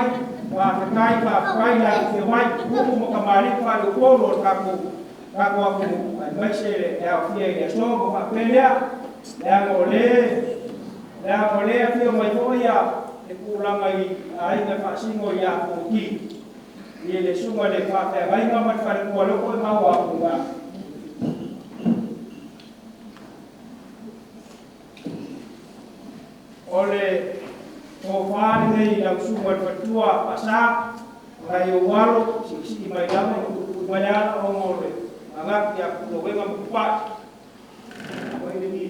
wa fi kai fa kai la fi mai ku mo ka ma ni fa lu ko ro ka ku ka ku ku mai se le ya fi e so mo fa pelea ya mo le ya o le afio mai foi a le kulanga i ai na fasingo ia ko ki i le sunga le fa fa vai ma ma fa ko lo ko ma wa ku ga o le o fa ni la sunga fa tua pasa ngai o walo si si mai la mo ku ma ya o mo le anga ya ku lo we ma ku pa o ni ni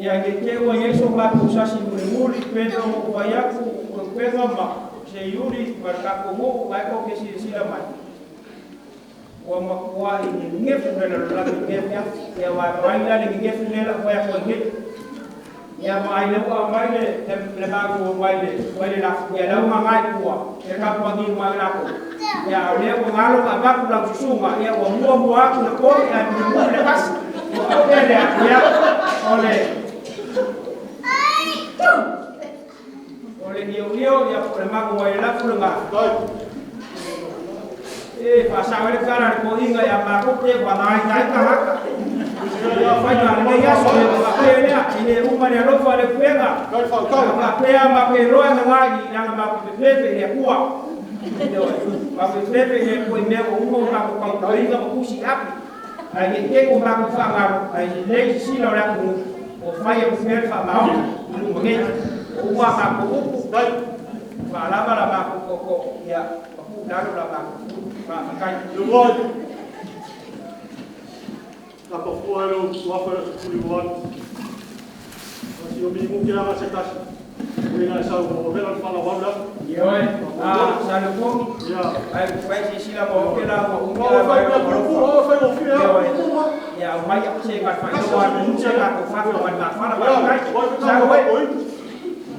Ia ke te ua yeso ma ku sasi muri muri pedro mo ku pedro ma se yuri marka ko mo vai ko ke si sila mai wa ma ku ai ni ngefu le la la ngefu ya ya wa mai la ni ngefu le la wa ko nge ya mai le wa mai le le ma ku mai le la ya la ma ngai ku ya ka pa ni ma la ko ya le ko ngalo ka ba ku la susuma ya wa mo mo aku na ko ya ni mo le pas o le ya ole ole nio nio ya por ma ko la ku nga E faasao ai le tala a le toeaina ia matou te ua laina ai tagata. Fai ma lenei aso e faapea lea, e le uma le alofa le puega. Faapea ma ke loa na ngai i langa ma pepepe i le Atua. Ma pepepe i le Atua i mea ua uma o matou tautoaina ma tusi api. Ae ne i te i ua matou faagalo, ae lelei sisila o le atunuu, o fai e pea le faamaoni i luma nei. O uma a matou upu, faalava la matou tootoo, ia, ma tuu i lalo la matou faafetai. Tapafua e lou tuafa le aso 18. Si o mi ke langa se tasi. Ui na sau o vela le fala wala. Ioe, a Salepogi, ai fai sisila ma o ke la ua umi O la fai mai na o pupu alofa. o fai o fi Ioe, ha. ia au mai se ka fai loa nu se ka ko fafa ma mafala faafetai. Sa oe.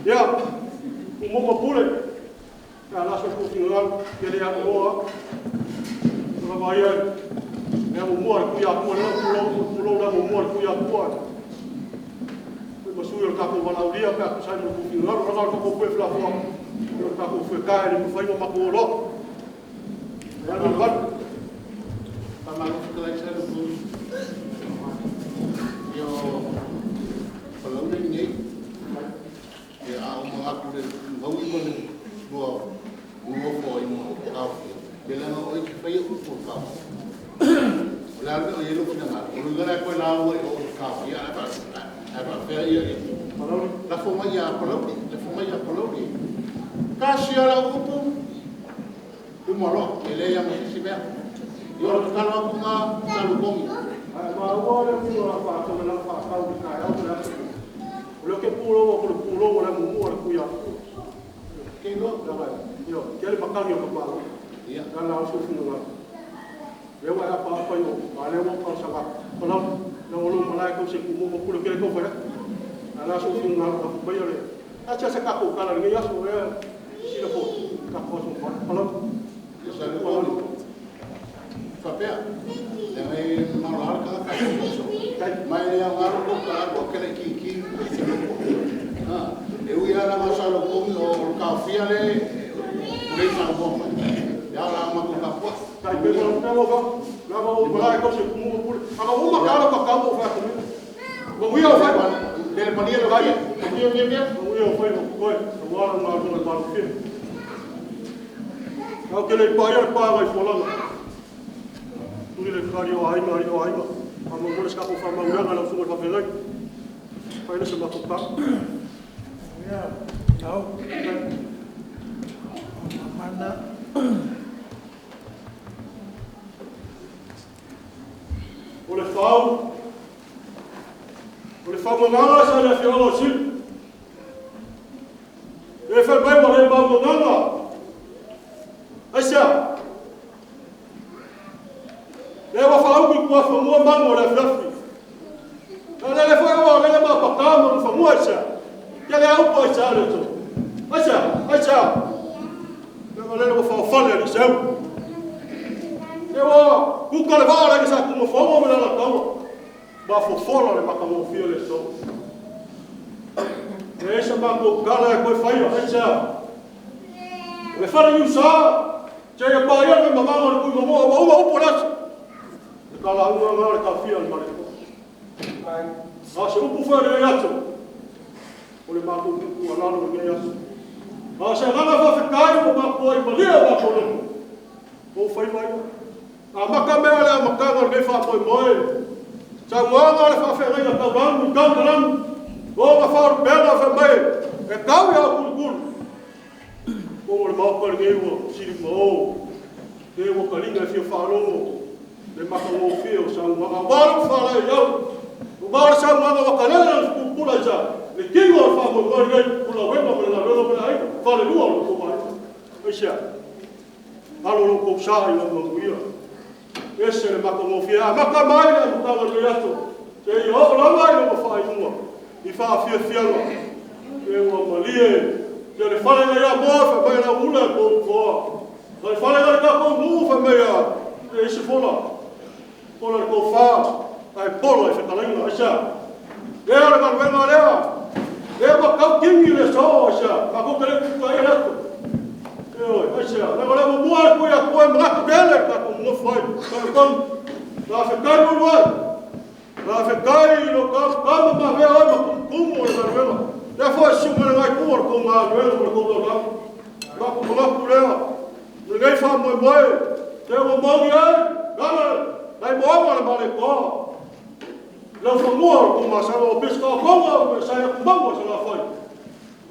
Ia, o mo pule. Ya la so ku fingal ke le ya mo. La vai ia me mo mo ku ya ku la ku lo ku lo la mo mo ku ya ku. Ku ma su yo ka ko wala ulia pa ku sai mo ku fingal la ka ko ku fla fo. Yo ka ko fu ka ni fai mo ma ko lo. Ya no va. Pamalo fetalai sa le pulu. Ia o palauli lenei. Ia a o manatu le maui ma le lua nonofo ai ma taofia. Ia leaga o oe e te faia upu o le taofia. O le a le mea o i ai lou finagalo, o le uiga lea e toe lauga i o i le taofia ae faapea ia lafo mai ia Palauli, lafo mai ia Palauli. Tasi lava lau upu, uma loa, e leai lava ma se isi mea. Ia o le tatalo atu lena, Salepogi. Ae maua le upu o la faatona la faatau i taeao ma le aso. O le ke pulou o le pulou o le mumu o le kuia. Ke iloa. Io, ke le makani o ka palo. Ia. Na la o su finga. Le wa apa apa yo, a le wa ka sa ka. Pala na o lo malai ko se ku mo ku le ke ko fa. Na la su finga ka ku ba le. A cha se ka ko kala le ya so e si le ko ka ko so pa. Pala. Ia Salepogi. Faapea, leaga e maolaala le tagata i aso. Ma e le aoga lou ka alu au ke le kiki e te loko. E ui lava leaga o Salepogi o le taofia le o le saunoa mai. Ia o le a matou tapuai. Tai pe mo pe mo fa. La ma o malai ko se ku mo ku. A ma o ma kala ka ka mo fa ku. Mo wi o fa. Le malia le vai. Mia mia mia. Mo wi o fa mo ko. Mo ala ma lo ma lo fi. Au ke le pa ia le pa ngai folanga. Tuli le kari o ai ma o ai ma. A mo mo le ska ko fa ma ura la fu fa felai. Fa ile se ma ko pa. Ia, tau. Mana. O le fau. O le fau manganga sa le afioga o Sili. E fai mai ma le mau manganga. Aisia. Le wa fa uku kua fa mua mango le afiafi. Na le le fa wa le le ma pa ka mo fa mua aisia. Kia le au po aisia le to. Aisia, aisia. Le wa le wa fa fa le seu. Le wa ku ka le va le sa ku mo fa mo le la kawa. Ba fo fola le maka mo fio le so. Le sa ma ko kala e koe whaia, aisia. Le whare iu sa, te ia pa ia me mamanga le kui mamoa, wa ua upo lasa. Le kala unga ngā le kawhia le mare. A se upu whae le ato. O le mākou kuku alalo le ngai ato. A se nganga whawhekai o mākou ai malia o mākou lono. O whai mai. A maka mea le a makanga le ngai whāpoi moe. Sa uanga le whawhengainga tau langu, tau langu. O nga whaorupeanga whai mai. E kau ia kulukulu. O le maoka le ngai ua sili ma o. Te ua kalinga e fia whaalongo. Le maka ngō fia o sa uanga. Wāru whālai iau. O wāru sa uanga wakalena le pupula i sa. Le kingo o whāmoi moe ngai. Kula wema me la wela me la aina. Whale lua o lo mai. Aisia. Alo lo kou sa i la manuia. Ese le maka ngō fia. A maka mai le makanga le ato. Te i o lava i lo mawhai unga. I whaafia fianga. Te ua malie. Te le whale ngai a moa wha mai la ula e kou koa. Le whale ngai ka kou nuu wha mai a. Te isi fola. Pola le kou wha. Ai pola i whakalainga. Aisia. Lea le manuenga lea. Lea ma kau kingi le so aisia. Ma kou te le kuka i le ato. Ioe, aisea, leaga o lea ua mua atu i Atua e manatu tele le tatou nonofo ai. Talitonu, faafetai Uluai, faafetai i lo ta tama ma avea oe ma tumutumu o le galuega. Lea foi e susu mai lena itu o le tou galuega ma le tou taulaga. Matou manatu lea, o lenei faamoemoe, se ua moni ai le ala nai moana o le Malietoa, le laufanua o le Tuamasaga ua pei o se taotoga a sa i atu maua i Salafai,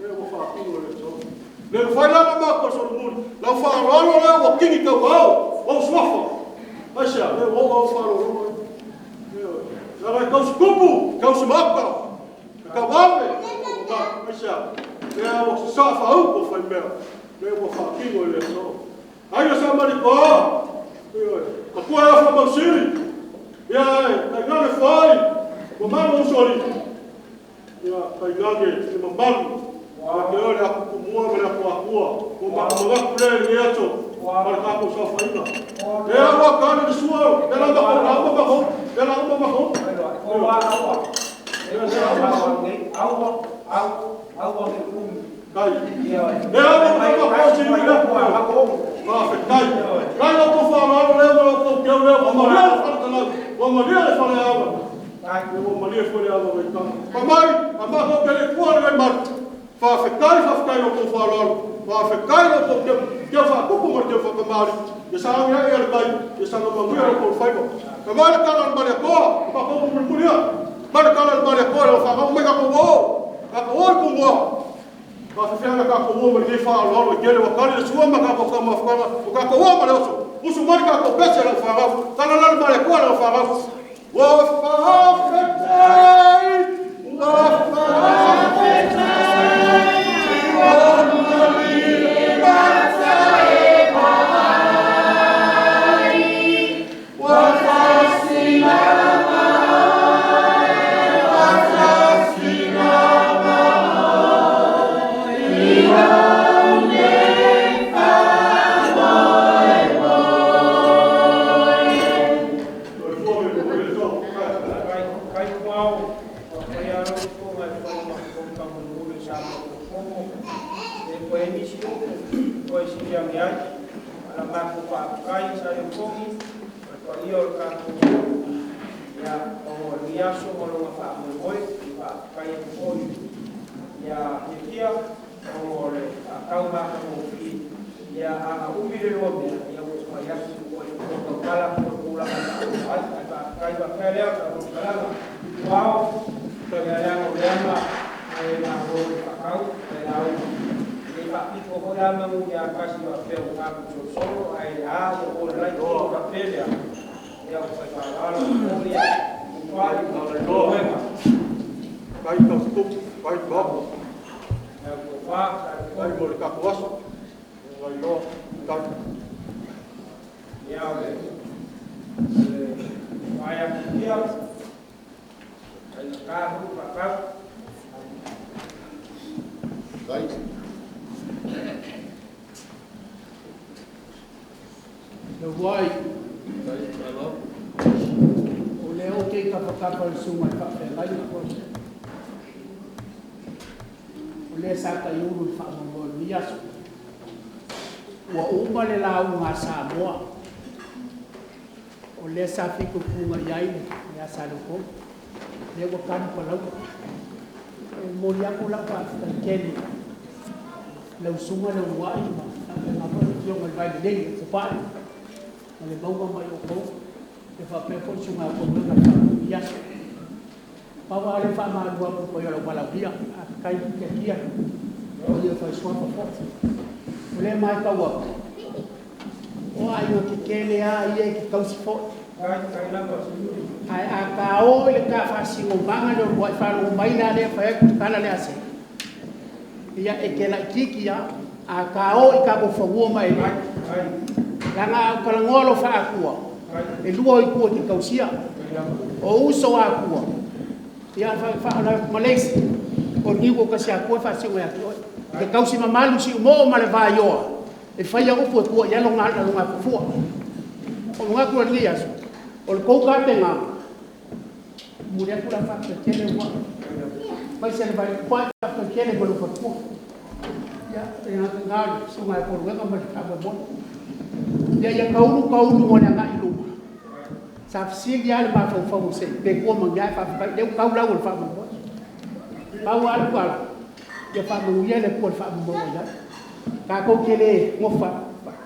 lea ua faatino e le Atua. Le mafai la ona matou solomuli, lau faaaloalo lea ua tini tauaao ou suafa. Aisea? Le ua oo au faaaloaloga ia. Ioe. Leaga e tausi tupu, tausi maota, e tauave. Aisea? Lea ua sasaa faaupu o faimea, lea ua faatino e le Atua. Aiga Sa Malietoa, ioe, matua ia Faamausili, ia ae tainane foi ua malu usoalii, ia tainane le mamalu ia te oe le Ato Tumua ma le Ato Atua. Ua matou manatu lea i lenei aso ma le tatou saofaiga. Lea ua tali le sua, lea la matou lauga matou, lea la uma matou. Tai. Lea ua uma matou sili lea. Faafetai. Kai lau tou faaaloalo lea ma lau tou keu lea, ua malie le faletalau, ua malie le faleaoga. Ua malie foi le ava o Gaetano. Fai mai, a matou te le i tua lenei malu. Faafetai, faafetai i lo outou faaaloalo. Faafetai i lo outou keu faatupu ma le keu faatamalii. Ia sagai ae le tai, ia saga manuia lo outou faiva. Fai mai le tala a le Malietoa, o matou upu mulimuli ia. Fai mai le tala a le Malietoa i lau fanau, omai tatou o, tatou o i Tumua. Faafefea ona tatou o ma lenei faaaloalo e tele, ua tali le sua ma tatou taumafaga, ua tatou o ma le oso. Usu mai le tatou pese lau fanau, tala la le Malietoa i lau fanau. Ua faafetai, ua faafetai, ua malie mata e vaai, ua tasi lava oe, ua tasi lava oe, i lou nei faamoemoe. Kai kuao, kai alo funga e fai ma kong kamulu sa ma komo. E ko e nisi upu, ko e sili angi ai. Ala mako pa kai sa yo kongi, ko ia o ka ko. Ia o ni aso mo lo fa mo moi, pa kai e ko. Ia he kia o le a kau ma ko fi. Ia a umi le lo mea, ia o mai aso ko e ko ko kala ko ko la ka ai ka kai ba kai lea ka ko kala. Wao, ia lea o lea ma e ma ro pa kau, e au. E pa pito ho la ma mu ia kasi wa pe o ka ko solo ai a o o lai ko ka pele. Ia o fa pa ala o ia o pa i ko le wenga. Kai ka stup, kai ba. Ia ko pa kai mo le ka ko aso. Lai loa, kai. Ia o le vai a kia. Kai ka hu pa ka. Kai. Le wai. O le o te ka whakapa le sunga i whawhengai. O le sa ta iuru i whamongo ni aso. Ua uma le lau ngā Samoa. O le sa fiku punga iai le asa loko. Le ua kanu palau. E mori aku lau whawhengai kene. Lau sunga le uai ma. Ngā whai fionga i vai le nei, se pai. Ma le maunga mai o kou. Le whapea foi sunga ko ngā i aso. Pawa ale wha malu apu ko ia lau malauhia. A kai kia kia. O ia whai suapa fo. O le mai kau aku. O ai o ke kele a ia ki kausi fo. Ai a ka o i le ka whasingo manga le o whai mai la le whai aku kala le ase. Ia e ke lai kiki ia. A ka o i ka ko whangua mai le. Langa au kalangoa lo whaakua. E lua i kua ki kausia. O uso a kua. Ia wha Malaysia. O niu o kasi a kua whasingo ia ki oi. Ke kausi mamalu si umo o male vaioa. E whaia upu e kua ia longa ala longa kufua. O longa kua ni aso. O le kou ka te ngā. Muri aku la whakatele ua. Mai se le vai pai whakatele ko le whakua. Ia, e ngā sunga e poluega ma le whaamoemoe. Ia, ia kaulu kaulu mo le agai luma. Sa fesili lava le mafaufau o se pe kua ma mea e faafepai lea ua tau lau o le faamoemoe. Pau lava le tuualalo, ia faamanuia le Atua i le faamoemoe ua i ai. Tatou te le nofo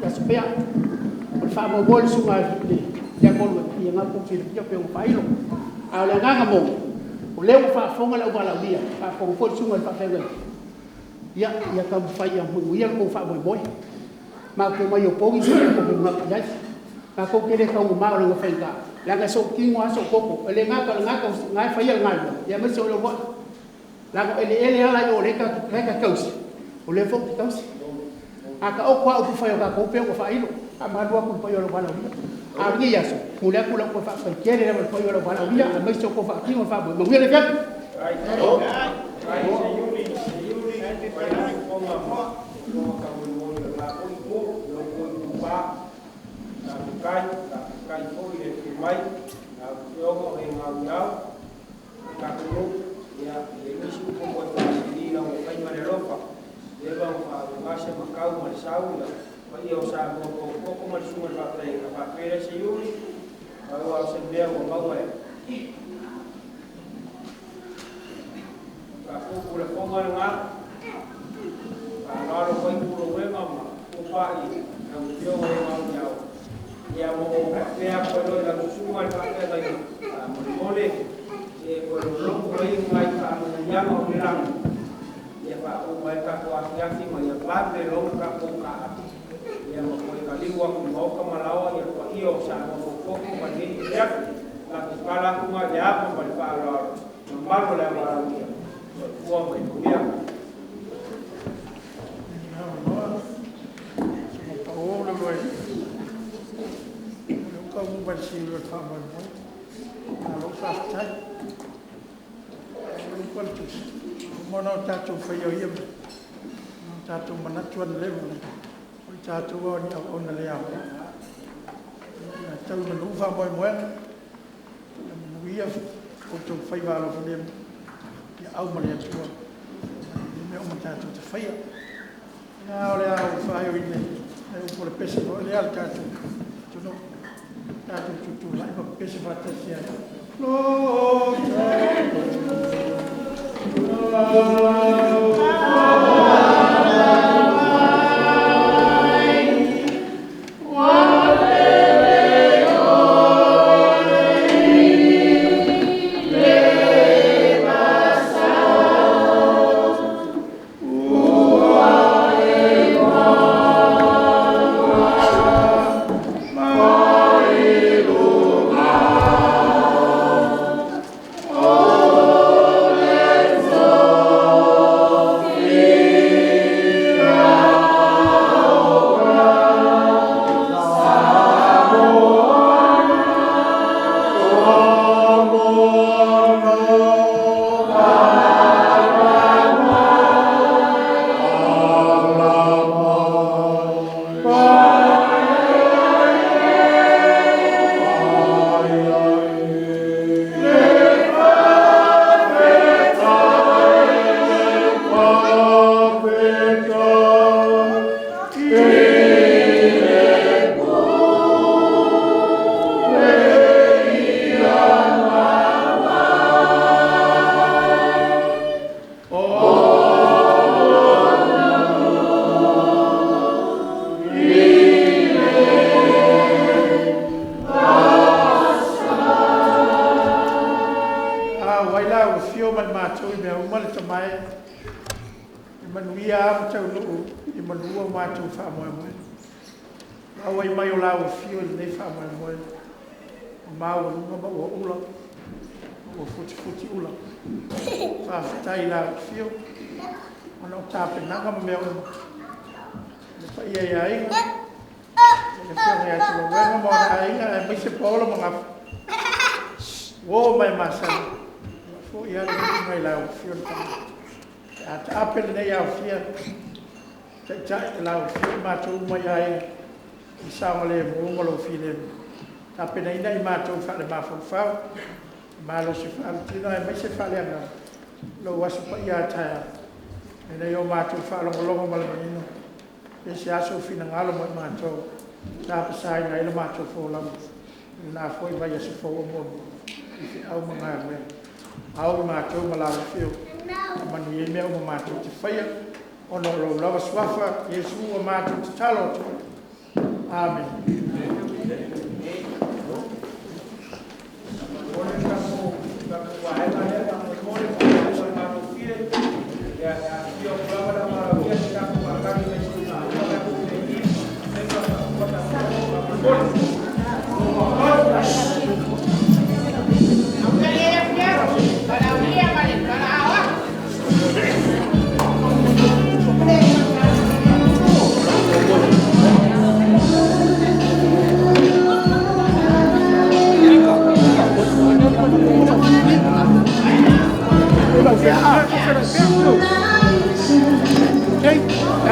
aso pea. O le faamoemoe o le susuga ia Goluega, ia na tou silafia pei ona faailo. A o le agaga moni, o lea ua faafofoga le auvalaaulia, faafofoga foi le susuga i le faafeagaiga, ia, ia taumafai ia manuia le tou faamoemoe. Matou te omai i opogi se mea tou te manatu i ai. Tatou te le taugama o le faigata, leaga e soutino lava soutoko. E le gata o lena e faia le galuega, aemaise o le uluai. Leaga o eleele lava la i o lea e ta te tausi, o lea foi ou te tausi. A taoto lava upu fai a tatou pei ona faailo, faamalulu atu i le paia o le auvalaaulia. A o lenei aso, e momoli atu lau faafetai tele lava i le paia o le auvalaaulia, aemaise o outou faatino le faamoemoe. Manuia le afiafi. Ona o tatou faia o ia mea, o tatou manatu leva, o i tatou o ni auauna le aoga. Ia tau i manu faamoemoega, ia manuia outou faiva alofalia, ia au ma le Atua, i mea uma tatou te faia. Ia o le a ou faaiuina e upu o le pese foi lea a le tatou atunuu, tatou tutulai ma pepese faatasi ai. Lo A wai la ua fio mai matou i mea uma le tamae, e manuia a ma taunuu i manua o matou faamoemoe. Auai mai o la ua fio i lenei faamoemoe, o maualuga ma ua ula, ua futifuti ula. Faafetai la ua fio, ona o tapenaga ma mea uma. Le paia ia aiga, le afioga ia Tulauega ma ona aiga, aemaise Paolo ma Gafa. Uo mai masani, foi ale mai la ua fio le tama. A taape lenei aofia, taitai la ua fio matou uma ia aiga, i saoga le mu ma lou filemu. Tapenaina i matou faale mafaufau, malosi faaletino aemaise faaleagaga, lou aso paia a taeao. Ina ia o matou faalogologo ma le manino, ia se aso finagalo mo i matou, tapasaina ai le matou folauga, i lena foi vaiaso fou o muamua, i feau ma galuega. Ao i matou ma le Afio, faamanuia i mea uma matou te faia, ona o lou lava Suafa Iesu ua matou tatalo atu ai. Amene.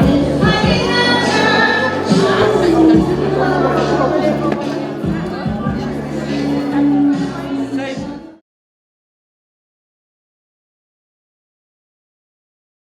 Okay.